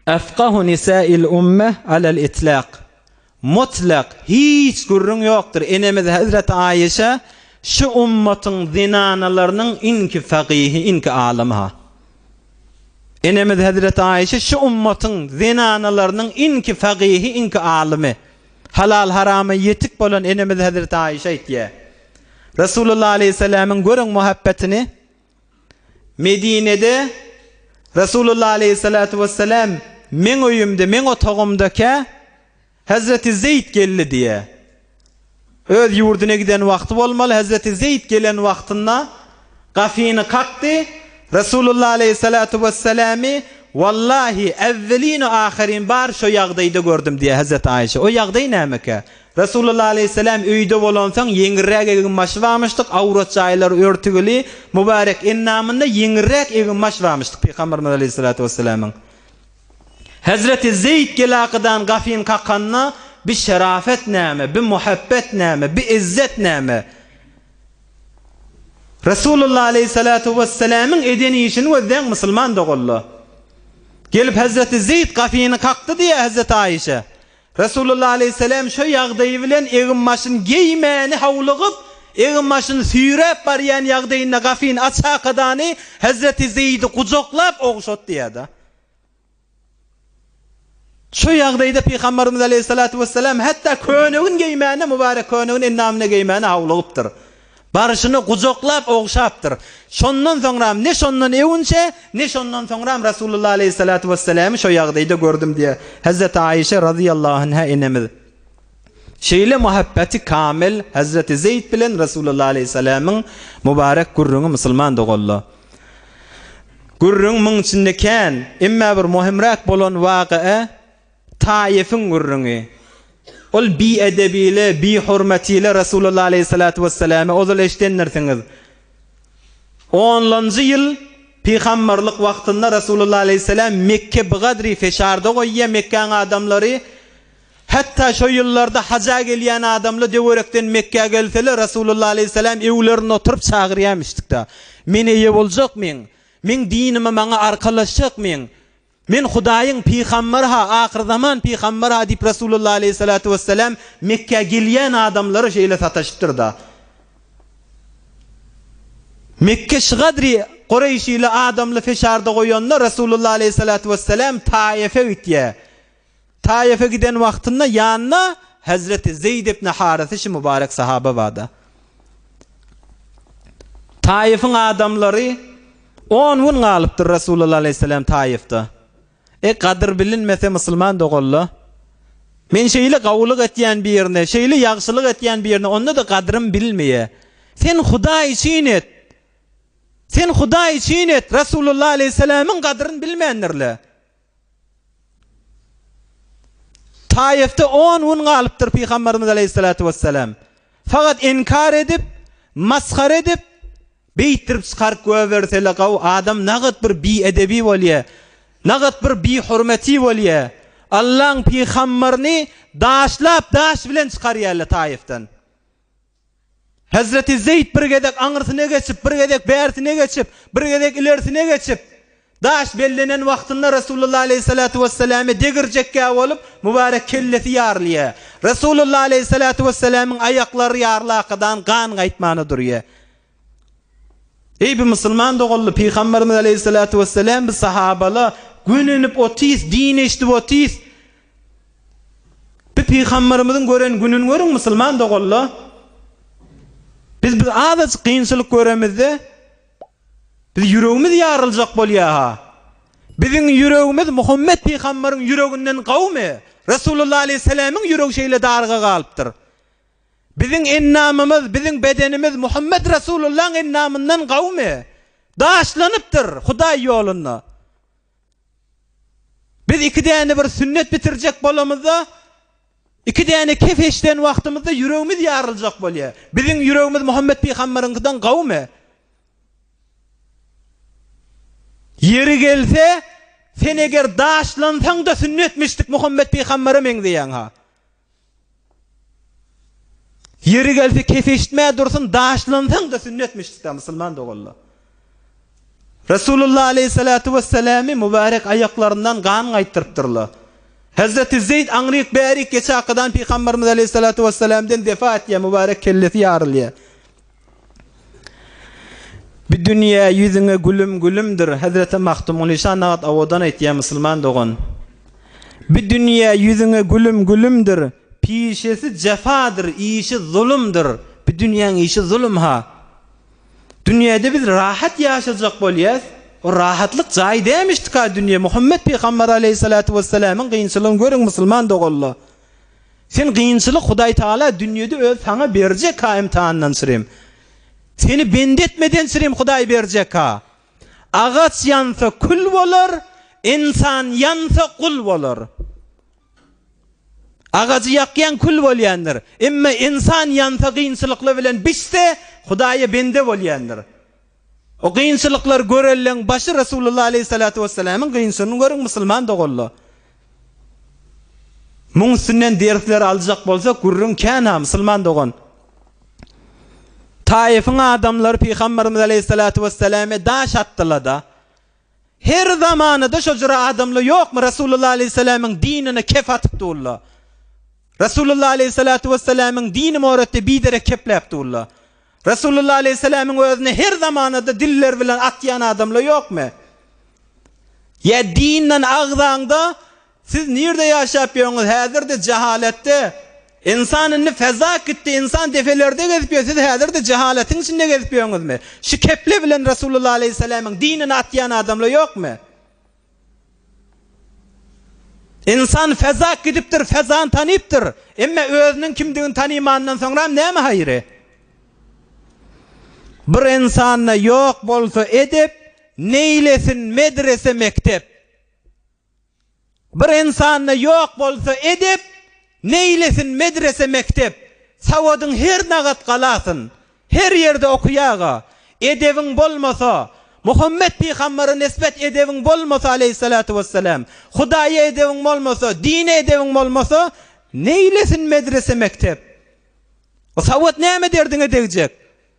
Efkahu nisail umme alel itlaq. Mutlak, hiç gürrüň ýokdur. Enemiz Hezreti Aişe şu ummatyň zenanalarynyň iňki fakyhy, iňki alymy ha. Enemiz Hezreti Aişe şu ummatyň zenanalarynyň iňki fakyhy, iňki alymy. Halal-harama ýetik bolan enemiz Hezreti Aişe aýtýar. Resulullah aleýhissalamyň görüň muhabbetini. Medinede Resulullah aleýhissalatu wessalam meň öýümde, meň otagymdakä Hezreti Zeýd geldi diýýär. Öz ýurduna giden wagty bolmaly, Hezreti Zeýd gelen wagtynda gafyny kakdy, Resulullah aleýhissalatu wessalamy Wallahi, äwwelin-u-ahyrin bar şo ýagdaýda gördüm diýýär Hezreti Aýşe. O ýagdaý nämekä? Resulullah aleýhissalam öýde bolansoň ýeňilräk eginbaşy barmyşdyk, awrat jaýlary örtügili, mübärek endamynda ýeňilräk eginbaş barmyşdyk Pygamberimiz aleýhissalatu wessalamyň. Hezreti Zeýd gelakydan gafyn kakanda, Bi şerafet näme, bi muhabbet näme, bi izzet näme? Resulullah aleýhissalatu wessalamyň eden işini gözläň musulman doganlar. Gelip Hezreti Zeýd gafyny kakdy diýýär Hezreti Aişe. Resulullah aleýhissalam şo ýagdaýy bilen eginbaşyny geýmäni howlugyp, eginbaşyny süýräp barýan ýagdaýynda gafyny açakadany Hezreti Zeýdi gujaklap ogşatdy ýa-da. Şu ýagdaýda Pygamberimiz aleýhissalatu wessalam hatda könegini geýmäne, mübarek könegini endamyna geýmäne howlugypdyr. Barşyny gujaklap ogşapdyr. Şondan soňram ne şondan öwünçä, ne şondan soňram Rasulullah aleýhissalatu wessalamy şo ýagdaýda gördüm diýýär. Hezreti Aişe razyýallahu anha enemiz. Şeýle muhabbeti kamil Hezreti Zeýd bilen Resulullah aleýhissalamyň mübarek gürrüňi musulman doganlar. Gürrüň muň içinde kän, emma bir möhümräk bolan wakaa Taýefiň gürrüňi. Ol biedebile, bihurmetile Resulullah aleýhissalatu wessalamy ozal eşidendirsiňiz. Onlanjy ýyl pygamberlik wagtynda Resulullah aleýhissalam Mekke bigadri feşarda goýýar Mekgäň adamlary Hatda şo ýyllarda haja gelýän adamlar döwerekden Mekgä gelseler, Resulullah aleýhissalam öwlerinde oturyp çagyrýarmyşdykda. Men eýe boljakmyň? Meň dinime maňa arkalaşjakmyň? Men Hudaýyň pygambary-ha, ahyrzaman pygambary-ha diýip Resulullah aleýhissalatu wessalam Mekgä gelýän adamlara şeýle sataşypdyr-da. Mekke şygadry Kureýşili adamly feşarda goýanda Resulullah aleýhissalatu wessalam Taýefe gitýär. Taýefe giden wagtynda ýanynda Hezreti Zeýd ibn Harysa şu mübarek sahaba bardy. Taýefiň adamlary on gün galypdyr Resulullah aleýhissalam Taýefde. E gadyr bilinmese musulman doganla. Men şeýle gowulyk etýän birine, şeýle ýagşylyk etýän birine onda-da gadrym bilmeýä. Sen Hudaý üçin et. Sen Hudaý üçin et. Resulullah aleýhissalamyň gadryny bilmändirler. Taýefde on gün galypdyr Pygamberimiz aleýhissalatu wessalam. Fakat inkar edip, masgara edip, beýtdirip çykaryp goýbersele gaw adam nagat bir biedebi bolýa. Nagat bir bihurmeti bolýa. Allaň pygamberini daşlap daş bilen çykarýarlar Taýefden. Hezreti Zeýd bir gezek aňyrsyna geçip, bir gezek bärsine geçip, bir gezek ilersine geçip, daş bellenen wagtynda Resulullah aleýhissalatu wesselame degirjekgä bolup, mübarek kellesi ýarylýar. Resulullah aleýhissalatu wesselamyň aýaklary ýarylakadan gan gaýtmana durýar. Eý bi musulman doganly Pygamberimiz aleýhissalatu wesselam bi sahabala gönenip otys, din eşidip otys. Bi Pygamberimiziň gören gününi görüň musulman doganlar. Biz bir azajyk kynçylyk göremizde biz ýüregimiz ýaryljak bolýar-ha. Biziň ýüregimiz Muhammet pygamberiň ýüreginden gowmy? Resulullah aleýhissalamyň ýüregi şeýle daryga galypdyr. Biziň endamymyz, biziň bedenimiz Muhammet Resulullahyň endamyndan gowmy? Daşlanypdyr Hudaý ýolunda. Biz iki däne bir sünnet bitirjek bolamyzda, iki däne kef eşden wagtymyzda ýüregimiz ýaryljak bolýar. Biziň ýüregimiz Muhammet pygamberiňkiden gowmy? Ýeri gelse, sen eger daşlansaň-da sünnetmişdik Muhammet pygambere meňzeýäň-ha. Ýeri gelse kef eşitmä dursun, daşlansaň-da sünnetmişdik-dä musulman doganlar. Resulullah aleýhissalatu wesselamy mübarek aýaklaryndan gan gaýtdyrypdyrlar. Hezreti Zeýd aňryk bärik geçakadan Pygamberimiz aleýhissalatu wesselamdan defa etýär, mübarek kellesi ýarylýar. Bi dünýä ýüzüňe gülüm gülümdir, Hezreti Magtymguly şa nagat owadan aýtýar musulman dogan. Bi dünýä ýüzüňe gülüm gülümdir, pişesi jefadyr, işi zulumdyr. Bi dünýäň işi zulum ha. Dünýäde biz rahat ýaşajak bolýas. O rahatlyk jaý dämişdika dünýe. Muhammet pygamber aleýhissalatu wessalamyň kynçylygyny görüň musulman doganlar. Sen kynçylyk Hudaý Tagala dünýede öz saňa berjek ha imtihandan çyrim. Seni bende etmeden çyrim Hudaý berjek ha. Agaç ýansa kül bolar, ynsan ýansa gul bolar. Agajy ýakýan kül bolýandyr. Emma ynsan ýansa kynçylyklar bilen bişse Hudaýa bende bolýandyr. O kynçylyklar görelleň başy Resulullah aleýhissalatu wessalamyň kynçylygyny görüň musulman doganlar. Muň üstünden dersler aljak bolsak gürrüň kän ha musulman dogan. Taýefyň adamlary Pygamberimiz aleýhissalatu wessalame daş atdylar-da. Her zamanada şo jüre adamlar ýokmy Resulullah aleýhissalamyň dinine kef atyp durlar. Resulullah aleýhissalatu wessalamyň dini moretde biderek kepläp durlar. Resulullah aleýhissalamyň özüne her zamanada diller bilen atýan adamlar ýokmy? Ýa dinden agzaňda. Siz nirde ýaşap ýörüňiz häzir-de jehaletde. Ynsan indi feza gitdi, ynsan defelerde gezip ýör, siz häzir-de jehaletiň içinde gezip ýörüňizmi? Şu keple bilen Resulullah aleýhissalamyň dinini atýan adamlar ýokmy? Ynsan feza gidipdir, fezany tanypdyr. Emme özüniň kimdigini tanymandan soňram näme haýry? Bir ynsanda ýok bolsa edep, neýlesin medrese mekdep. Bir ynsanda ýok bolsa edep, neýlesin medrese mekdep. Sawadyň her nagat galasyn, her ýerde okuýaga, edebiň bolmasa, Muhammet pygambere nisbet edebiň bolmasa aleýhissalatu wessalam, Hudaýa edebiň bolmasa, dine edebiň bolmasa, neýlesin medrese mekdep. O sawat näme derdiňe degjek?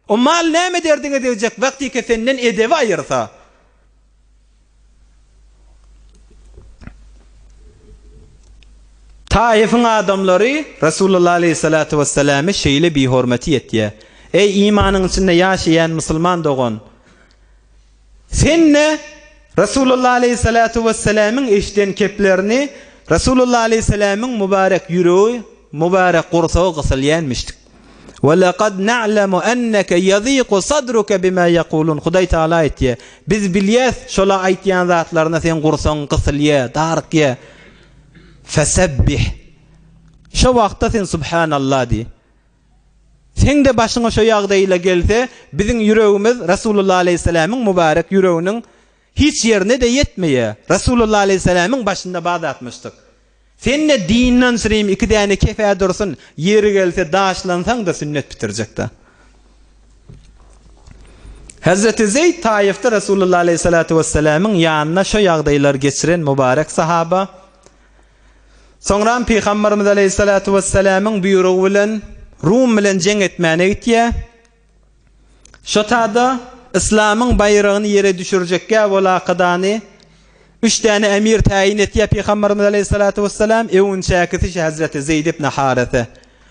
O mal näme derdiňe degjek wagtyka senden edebi aýyrsa? Taifyň adamlary Resulullah aleýhissalatu wessalame şeýle bihormaty ýetýär. Eý imanyň içinde ýaşaýan musulman dogan! Sen-de Resulullah aleýhissalatu wessalamyň eşiden keplerini Resulullah aleýhissalamyň mübarek ýüregi, mübarek gursagy gysylýanmyşdyk. We lekad na'lemu enneke ýaziku sadruke bima ýekulun Hudaý Tagala aýtýar, Biz bilýäs, şola aýtýan zatlaryna seň gursagyň gysylýar, darykýar. Fesebbih. Şo wagtda sen Subhanallah diý. Seň-de başyňa şo ýagdaýla gelse, biziň ýüregimiz Resulullah aleýhissalamyň mübarek ýüreginiň hiç ýerine-de ýetmeýär. Resulullah aleýhissalamyň başynda bar zatmyşdyk. Sen-de dinden süreyim iki däne kefä dursun, ýeri gelse daşlansaň-da sünnet bitirjek-dä. Hezreti Zeýd Taýyfda Resulullah aleýhissalatu wessalamyň ýanyna şo ýagdaýlary geçiren mübarek sahaba. Soňram Pygamberimiz aleýhissalatu wessalamyň buýrugy bilen Rum bilen jeň etmäne gitýär. Şo tada yslamyň baýragyny ýere düşürjekgä bolakadany üç däne emir täýin etýär Pygamberimiz aleýhissalatu wessalam, öwünçäkisi şu Hezreti Zeýd ibn Harese.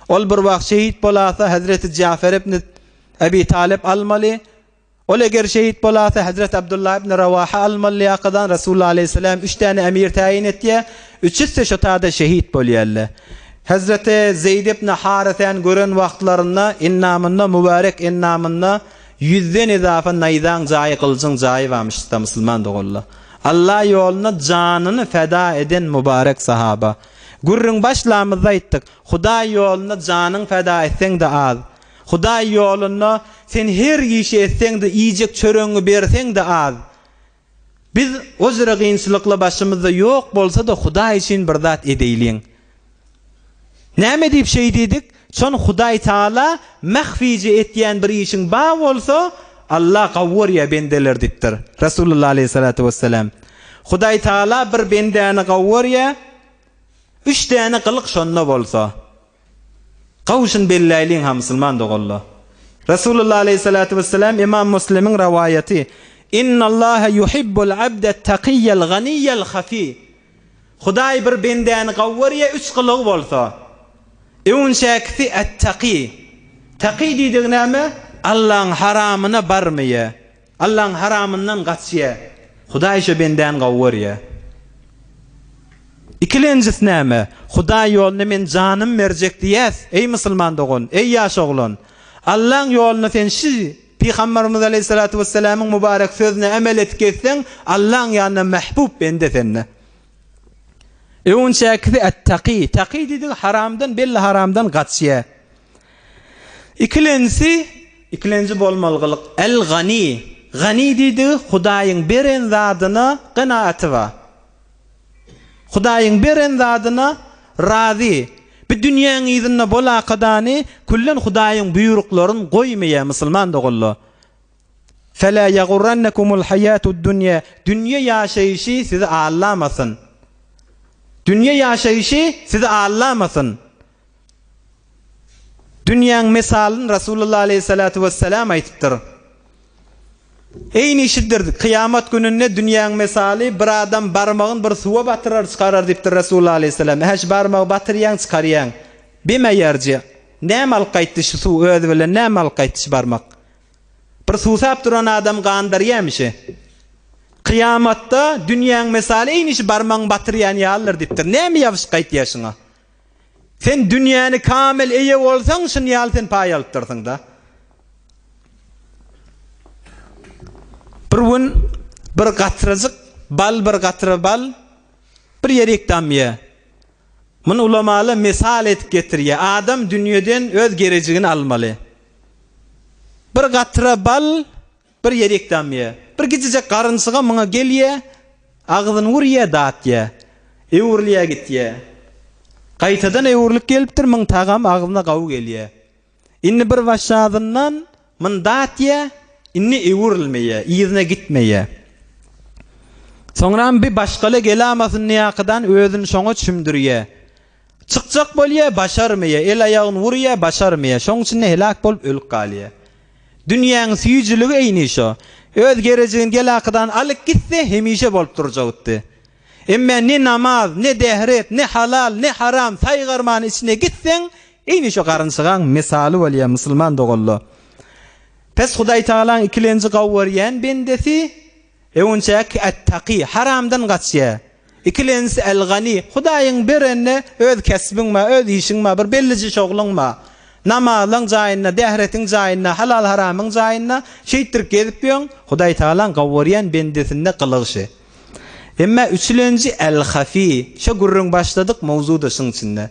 Ol bir wagt şehit bolasa Hezreti Jafer ibn Ebi Talyp almaly. Ol eger şehit bolasa, Hezreti Abdullah ibn Rawaha almaly ýakadan Resulullah aleýhissalam üç däne emir täýin etýär. Üçüsi şo tada şehit bolýarlar. Hezreti Zeýd ibn Harysäni gören wagtlarynda endamynda, mübärek endamynda ýüzden ezafa naýzaň jaýy, gylyjyň jaýy barmyşda musulman doganlar. Allah ýolunda janyny feda eden mübarek sahaba. Gürrüň başlamyzda aýtdyk, Hudaý ýolunda janyň feda etseň-de az. Hudaý ýolunda sen her işi etseň-de, iýjek çöregiňi berseň-de az. Biz o jüre gynçylykly başymyzda ýok bolsa-da Hudaý üçin bir zat edeýliň. Näme diýip şeý diýdik? Şon Hudaý Taala mahfije etýän bir işiň bar bolsa, Allah gawy görýär bendeler diýipdir. Resulullah aleýhissalatu wessalam. Hudaý Taala bir bendäni gawy görýär, üç däne gylyk şonda bolsa. Gowşun belläýliň ha musulman doganlar. Resulullah aleýhissalatu wessalam Imam Muslimiň rowaýaty, Innallaha yuhibbul abdet takiyyel ganiyyel hafi. Hudaý bir bendäni gowy görýär üç gylygy bolsa. Öwünçäkisi et-taki. Taki diýdigi näme? Allaň haramyna barmaýar. Allaň haramyndan gaçýa. Hudaý şo bendäni gowy görýä. Ikilenjisi näme? Hudaý ýolunda men janymy berjek diýäs, eý musulman dogan, eý ýaş oglan. Allaň ýolunda sen şi Pygamberimiz aleýhissalatu wessalamyň mübarek sözüne emel etip gezseň, Allaň ýanynda mähbub bende sende. Öwünçäkisi et-taki. Taki diýdigi haramdan, belli haramdan gaçýa. Ikilenjisi, ikilenji bolmaly gylyk, El-Gani. Gani diýdigi Hudaýyň beren zadyna ganaaty bar. Hudaýyň beren zadyna razy. Bu dünýäň yzynda bolakadany küllen Hudaýyň buýruklaryn goýmaýar musulman doganlar. Fela ýagurrannekumul haýatud dunýa, dünýe ýaşaýşy sizi allamasyn. Dünýe ýaşaýşy sizi allamasyn. Dünýäň mysalyny Rasulullah aleýhissalatu wessalam aýtypdyr. Eýni şidir, kyýamat gününde dünýäň mysaly bir adam barmagyny bir suwa batyrar çykarar diýipdir Rasulullah aleýhissalam. Hä şu barmagy batyrýaň çykarýaň. Bime ýerje. Näme alyp gaýtdy şu suw özi bilen näme alyp gaýtdy şu barmak? Bir suwsap duran adam gandyrýamy şi? Kyýamatda dünýäň mysaly eýni şu barmagyňy batyrýan ýalydyr diýipdir. Näme ýabyşyp gaýtýar şuňa? Sen dünýäni kamil eýe bolsaň, şuny ýaly sen paý alypdyrsyň-da. Bir gün bir gatrajyk bal bir gatra bal bir ýerik damýar. Muny ulamalar mysal edip getirýär. Adam dünýeden öz gerejigini almaly. Bir gatra bal Bir ýerik damýa. Bir kiçijek garynçyga muňa gelýä, agzyny urýa, datýa. Öwrülýä gitýä. Gaýtadan öwrülip gelipdir, muň tagam agzyna gawy gelýä. Indi bir başşazyndan muny datýa, indi öwrülmeýä, yzyna gitmeýä. Soňram bi başgala gelamasynýakydan özüni şoňa çümdürýä. Çykjak bolýa, başarmaýa, el-aýagyny urýa, başarmaýa. Şoň içinde heläk bolup ölüp galýa. Dünýäň süýjüligi eýni şo. Öz gerejigini gel-akydan alyp gitse, hemişe bolup durjagtdy. Emme ne namaz, ne dehret, ne halal, ne haram saýgarman içine gitseň, eýni şo garynçygaň mysaly bolýa musulman doganlar. Pes Hudaýtagalaň ikilenji gawy görýän bendesi, Öňünçäki Ät-Taky, haramdan gaçýar. Ikilenjisi Äl-Gani, Hudaýyň berenine öz kesbiň bar, öz işiň bar, bir bellije şogluň bar. Namazlaň jaýynda, dähretiň jaýynda, halal-haramyň jaýynda şeýtdirip gezip ýöň, Hudaý Tagalaň gowurýan bendesinde gylygy şi. Emma üçülenji Äl-Hafi, şo gürrüň başladyk mowzu-da şuň içinde.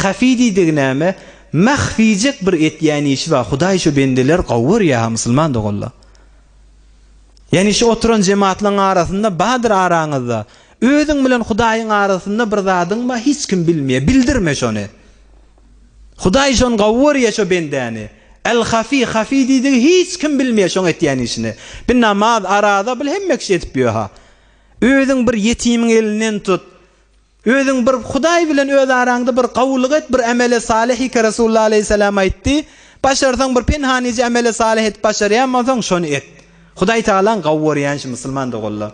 Hafi diýdigi näme? Mahfijek bir etýän işi bar, Hudaý şo bendeleri gowurýar-ha musulman doganlar. Ýagny şu oturan jematlaň arasynda bardyr araňyzda. Özüň bilen Hudaýyň arasynda bir zadyň bar hiç kim bilmeýär. Bildirme şony. Hudaý şony gowy görýär şo bendäni. El hafi, hafi diýdigi hiç kim bilmeýär şoň etýän işini. Bir namaz, araza bil hemme kişi edip ýör-ha. Özüň bir ýetimiň elinden tut. Özüň bir Hudaý bilen öz araňda bir gowulyk et, bir emele salyh ki Resulullah aleýhissalam aýtdy, Başarsaň bir penhanyja emele salyh edip başarýan bolsaň, şony et. Hudaý Tagalaň gowy görýän işi musulman doganlar.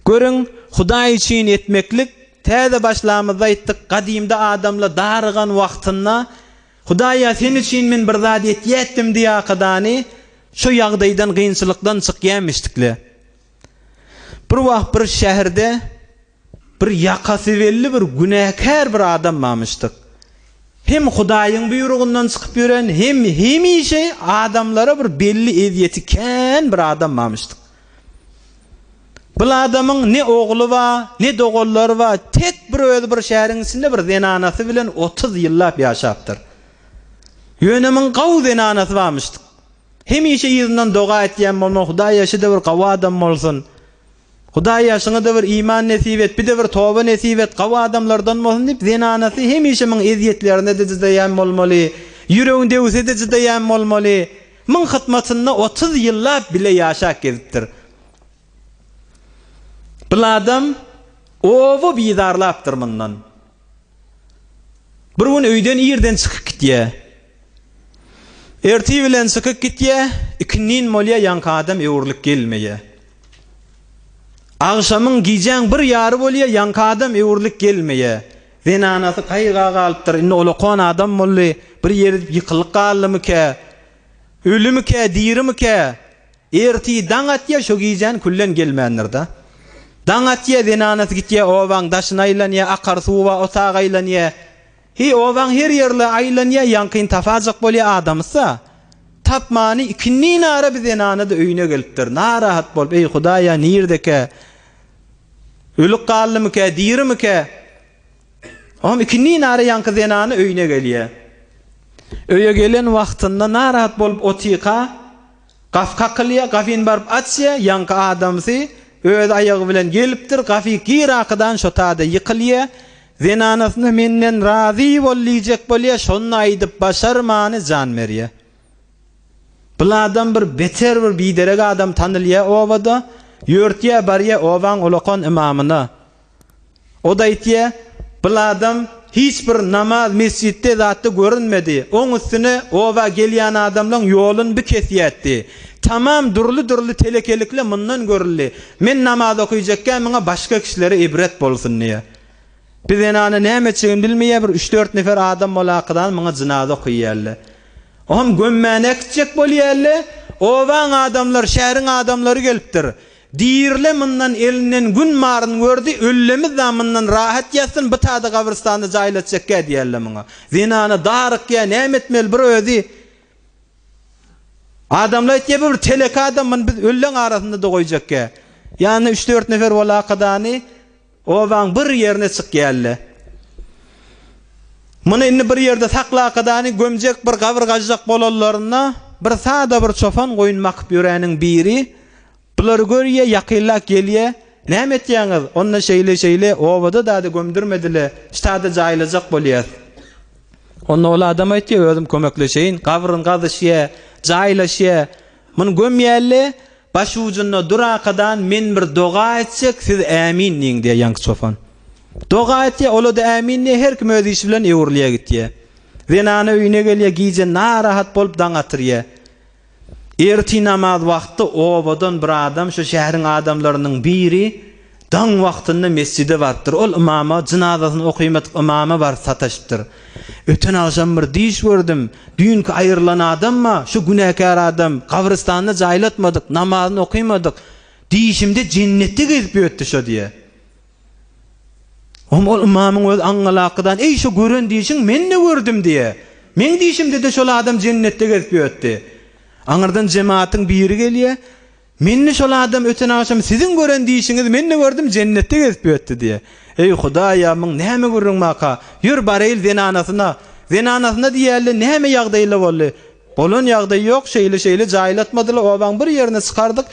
Görüň, Hudaý üçin etmeklik, täze başlamyzda aýtdyk, gadymda adamlar darygan wagtynda, Hudaýa sen üçin men bir zat etýätdim diýakadany, şo ýagdaýdan, kynçylykdan çykýamişdikle. Bir wagt bir şäherde bir ýakasy belli bir günäkär bir adam barmyşdyk. Hem Hudaýyň buýrugyndan çykyp ýören, hem hemişe adamlara bir belli ezýeti kän bir adam barmyşdyk. Bul adamyň ne ogly bar, ne doganlary bar, tek bir özi bir şäheriň içinde bir zenanasy bilen 30 ýyllap ýaşapdyr. Ýöne muň gawy zenanasy barmyşdyk. Hemişe yzyndan doga etýän bolma Hudaý ýaşyda bir gawy adam bolsun. Hudaý ýaşyňada bir iman nesip et, bide bir toba nesip et, gawy adamlardan bolsun diýip zenanasy hemişe muň ezýetlerine-de jydaýan bolmaly, ýüregini döwse-de jydaýan bolmaly. Muň hytmatynda 30 ýyllap bile ýaşap gezipdir. Bul adam oba bizarlapdyr mundan. Bir gün öýden irden çykyp gitýär. Ertir bilen çykyp gitýär, ikindin bolýar, ýaňky adam öwrülip gelmeýär. Agşamyň, gijäň bir ýary bolýar, ýaňky adam öwrülip gelmeýär. Zenanasy gaýga galypdyr, indi olakan adam boldy, bir ýeri ýykylyp galdymykä, ölümikä, dirimikä? Ertir daň atýar, şo gijäni küllen gelmändir-de. Daň atýar, zenanasy gitýär, obaň daşyna aýlanýar, akar suw bar, otaga aýlanýar. Heý, obaň her ýerle aýlanýar, ýaňkyny tapajak bolýar adamysa. Tapmany ikindin ara bir zenana-da öýüne gelipdir. Narahat bolup, Eý, Hudaý-a, nirdekä? Ölüp galdymykä, dirimikä? Oňam ikindin ara ýaňky zenana öýüne gelýär. Öýe gelen wagtynda narahat bolup otyka, Gapy kakylýar, gapyny baryp açýar, ýaňky adamsy öz aýagy bilen gelipdir, gapy girakydan şo tada ýykylýar, zenanasyna menden razy bol diýjek bolýar, şony aýdyp başarmany jan berýär. Bul adam bir beter bir biderek adam tanylýar obada, ýörtýär barýar obaň ulakan ymamyna. O-da aýtýar, Bul adam hiç bir namaz mesjitde zatda görünmedi. Oň üstüne oba gelýän adamlaň ýoluny bi kesýätdi. Tamam dürli-dürli telekelikle mundan görüldi. Men namaz okyjakkä muňa başga kişilere ibret bolsun diýýär. Bi zenana näme etjegini bilmeýär, bir üç-dört nefer adam bolakydan muňa jynaza okyýarlar. Oňam gömmäne äkitjek bolýarlar. Obaň adamlary, şäheriň adamlary gelipdir. Dirile mundan elinden gün baryn gördi, öllemiz da mundan rahat ýatsyn, bu tada gabrystanda jaýlatjakkä diýerler muňa. Zenana darykýa, näme etmeli bir özi. Adamlar aýtýar, bu bir teleke adam, muny biz ölleň arasynda-da goýjakkä. Ýanynda üç-dört nefer bolakadany obaň bir ýerine çykýarlar. Muny indi bir ýerde saklakadany gömjek bir gabyr gazjak bolanlarynda bir sada bir çopan goýun bakyp ýöräniň biri bulary görýär, ýakynlap gelýär, Näme etýäňiz? Onda şeýle-şeýle, obada-da gömdürmedile, ştada jaýlajak bolýas. Onda ol adam aýtýar, özüm kömekleşeýin, gabryny gazyşýar, jaýlaşýar. Muny gömýärler, baş ujunda dur akadan men bir doga etjek, siz ämin diýiň diýýär ýaňky çopan. Doga etýär, ola-da ämin diýýär, her kim öz işi bilen öwrülýär gitýär. Zenana öýüne gelýär, gije narahat bolup daň atyrýar. Ertir namaz wagty obadan bir adam, şu şäheriň adamlarynyň biri daň wagtynda mesjide barypdyr. Ol ymama, jynazasyny okymadyk ymama baryp sataşypdyr. Öten agşam bir düýş gördüm. Düýnki aýrylan adam-a, şu günäkär adam, gabrystanda jaýlatmadyk, namazyny okymadyk. Düýşümde jennetde gezip ýörtdi şo diýýär. Oňa ol ymamyň özi aňňalakydan, Eý, şo gören dişiň men-de gördüm diýýär. Meň dişimde-de şol adam jennetde gezip ýörtdi. Aňyrdan jematyň biri gelýär, Men-de şol adam öten agşam siziň gören dişiňizi men-de gördüm, jennetde gezip ýörtdi diýýär. Eý, Hudaý-a, muň näme gürrüň baka? Ýör, baraýyl zenanasyna. Zenanasyna diýýärler, näme ýagdaýla boldy? Bolan ýagdaý ýok, şeýle-şeýle jaýlatmadylar, obaň bir ýerine çykardyk.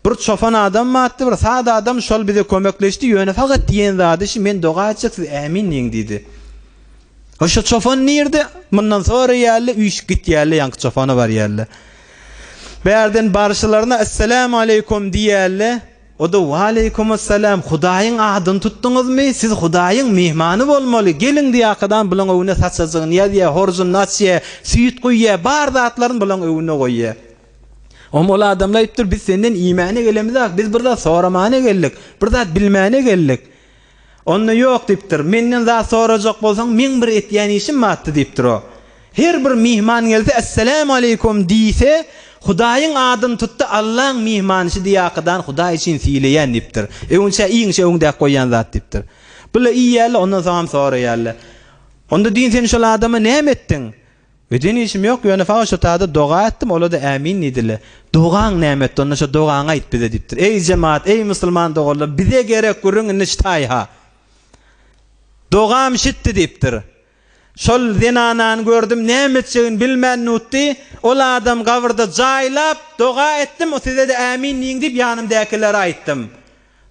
Bir çopan adam bardy, bir sada adam, şol bize kömekleşdi, ýöne fakat diýen zady şi, men doga etjek, siz ämin diýiň diýdi. O şo çopan nirde? Mundan soraýarlar, üýşüp gitýärler, ýaňky çopana barýarlar. Bärden barşylaryna Esselamu aleýkum diýýärler. O-da Waleýkumessalam, Hudaýyň adyny tutduňyzmy? Siz Hudaýyň myhmany bolmaly. Geliň diýakadan bulaň öňüne saçajygyny ýazýar, horjunyny açýar, süýt guýýar, bar zatlaryny bulaň öňüne goýýar. Oňa ol adamlar aýdypdyr, biz senden iýmäne gelemizok, biz bir zat soramana geldik, bir zat bilmäne geldik. Onda ýok diýipdir, menden zat sorajak bolsaň, meň bir etýän işim bardy diýipdir o. Her bir myhman gelse, Esselamu aleýkum diýse, Hudaýyň adyny tutdy, Allaň myhmanyşy diýakadan Hudaý üçin sylaýan diýipdir. Öňünçä iýiňçä öňdäki goýýan zat diýipdir. Bular iýýärler, ondan soňam soraýarlar. Onda düýn sen şol adama näme etdiň? Eden işim ýok, ýöne fakat şo tada doga etdim, ola-da ämin diýdiler. Dogaň näme etdi, onda şo dogaňy aýt bize diýipdir. Eý jemaat, eý musulman doganlar, bize gerek gürrüň indi ştaý-ha. Dogam şitdi diýipdir. Şol zenanany gördüm, näme etjegini bilmän nutdy. Ol adam gabyrda jaýlap, doga etdim, size-de ämin diýiň diýip ýanymdäkilere aýtdym.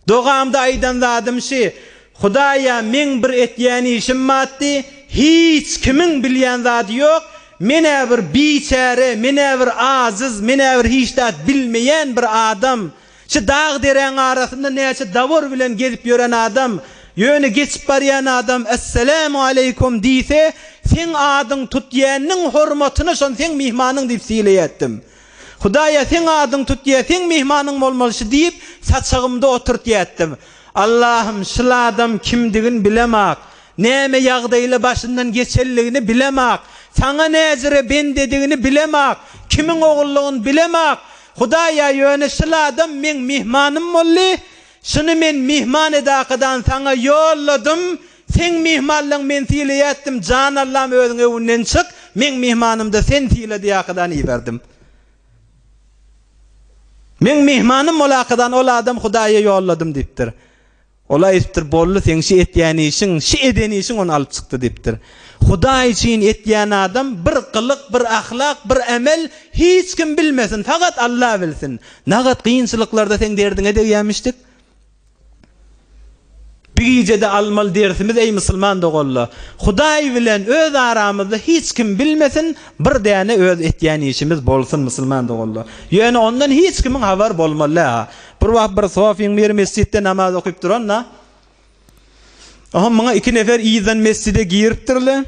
Dogamda aýdan zadym şi, Hudaýa meň bir etýän işim batdy, hiç kimiň bilýän zady ýok, men-ä bir biçäre, men-ä bir ajyz, men-ä bir hiç zat bilmeýän bir adam, şi dag-deräň arasynda näçe dawar bilen gezip ýören adam, ýöne geçip barýan adam Esselamu aleýkum diýse, seň adyň tutýanyň hormatyna şony seň myhmanyň diýip sylaýatdym. Hudaýa seň adyň tutýa, seň myhmanyň bolmalyşy diýip, saçagymda oturtýatdym. Allahym, şul adam kimdigin bilemak, näme ýagdaýla başyndan geçenligini bilemak, saňa näjüre bendedigini bilemak, kimiň ogullygyny bilemak, Hudaýa ýöne şul adam meň myhmanym boldy, şuny men myhman edakadan saňa ýolladym, Seň myhmanlaň men sylaýatdym jan Allam özüň öwünden çyk meň myhmanymda sen syla diýakadan iberdim. Meň myhmanym bolakadan ol adam Hudaýa ýolladym diýipdir. Ol aýypdyr boldy seň şi etýän işiň şi eden işiň ony alyp çykdy diýipdir. Hudaý üçin etýän adam bir gylyk bir ahlak bir emel hiç kim bilmesin fakat Alla bilsin. Nagat kynçylyklarda seň derdiňe degýämişdik. Bir gijede almaly dersimiz eý musulman doganlar, Hudaý bilen öz aramyzda hiç kim bilmesin, bir däne öz etýän işimiz bolsun musulman doganlar. Ýöne ondan hiç kimiň habary bolmaly däl. Bir wagt bir sofyň biri mesjitde namaz okyp duranda, oňa muňa iki nefer yzdan mesjide giripdirler.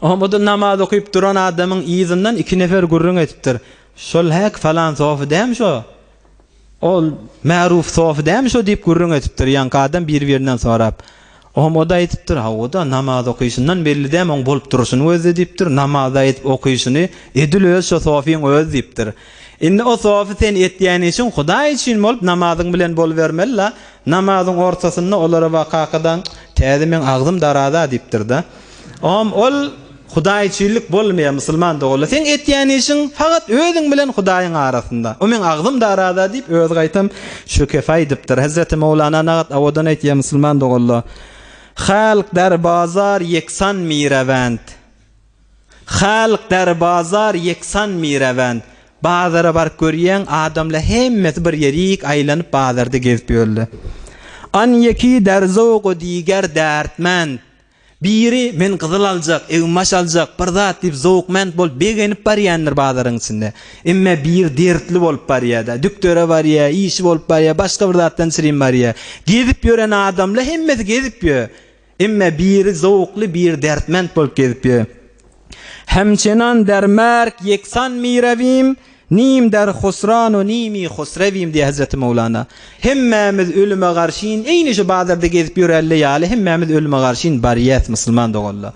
Oňa-da namaz okyp duran adamyň yzyndan iki nefer gürrüň edipdir. Şol häk falan sofy dämi şo? Ol märuf sofy dämi şo diýip gürrüň edipdir. Ýaňky adam bir-birinden sorap. Oňa-da aýdypdyr, Hawa-da, namaz okyşyndan belli dämi oň bolup durşuny gözle diýipdir. Namaz aýdyp okyşyny edil öz şo sofyň özi diýipdir. Indi o sofy sen etýän işiň Hudaý üçin bolup namazyň bilen bolubermeli-la. Namazyň ortasynda olara ba kakadan täze meň agzym darada diýipdir-de. Om ol Hudaý üçinlik bolmaýar musulman doganlar. Seň etýän işiň fakat özüň bilen Hudaýyň arasynda. O meň agzym darada diýip özi gaýtam şu kefe aýdypdyr. Hezreti Mowlana nagat owadan aýtýar musulman doganlar. Halk der bazar ýeksan mirewend. Halk der bazar ýeksan mirewend. Bazara baryp görýäň, adamlar hemmesi bir ýerik aýlanyp bazarda gezip ýörler. An ýeki der zowk-u diger dertmend. Biri men gyzyl aljak, egin-baş aljak, bir zat diýip zowkmend bolup begenip barýandyr bazaryň içinde. Emme biri dertli bolup barýar-da, dükdere barýar, işi bolup barýar, başga bir zatdan çirim barýar. Gezip ýören adamlar hemmesi gezip ýör. Emme biri zowkly, biri dertment bolup gezip ýör. Hemçenan der merk ýeksan mirewim, Nim der husran u nimi husrewim diýýär Hezreti Mowlana. Hemmämiz ölüme garşyn, eýni şu bazarda gezip ýörelle ýaly hemmämiz ölüme garşyn barýas musulman doganlar.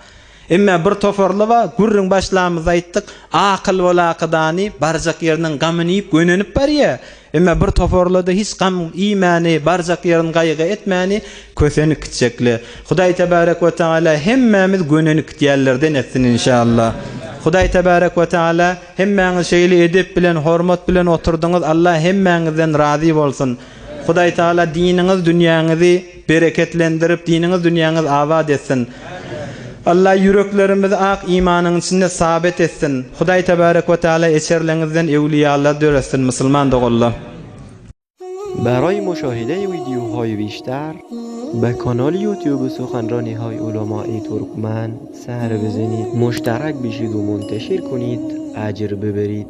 Emme bir toparly bar, gürrüň başlamyzda aýtdyk, akyl bolakydany barjak ýeriniň gamyny iýip gönenip barýar. Emme bir toparlyda hiç gam iýmäni, barjak ýerini gaýgy etmäni kösenip gitjekle. Hudaý tebarek we taala hemmämiz gönenip gitýänlerden etsin inşallah. Hudaý tebarek we taala Hemmäňiz şeýle edep bilen, hormat bilen oturdyňyz, Allah hemmäňizden razy bolsun. Hudaý Tagala diniňiz, dünýäňizi bereketlendirip, diniňiz, dünýäňiz abat etsin. Allah ýüreklerimizi ak imanyň içinde sabet etsin. Hudaý Tebarek we Tagala eçerleňizden öwliýalar döretsin musulman doganlar. برای مشاهده ویدیوهای بیشتر به کانال یوتیوب سخنرانی های علمای ترکمن سر بزنید مشترک بشید و منتشر کنید اجر ببرید.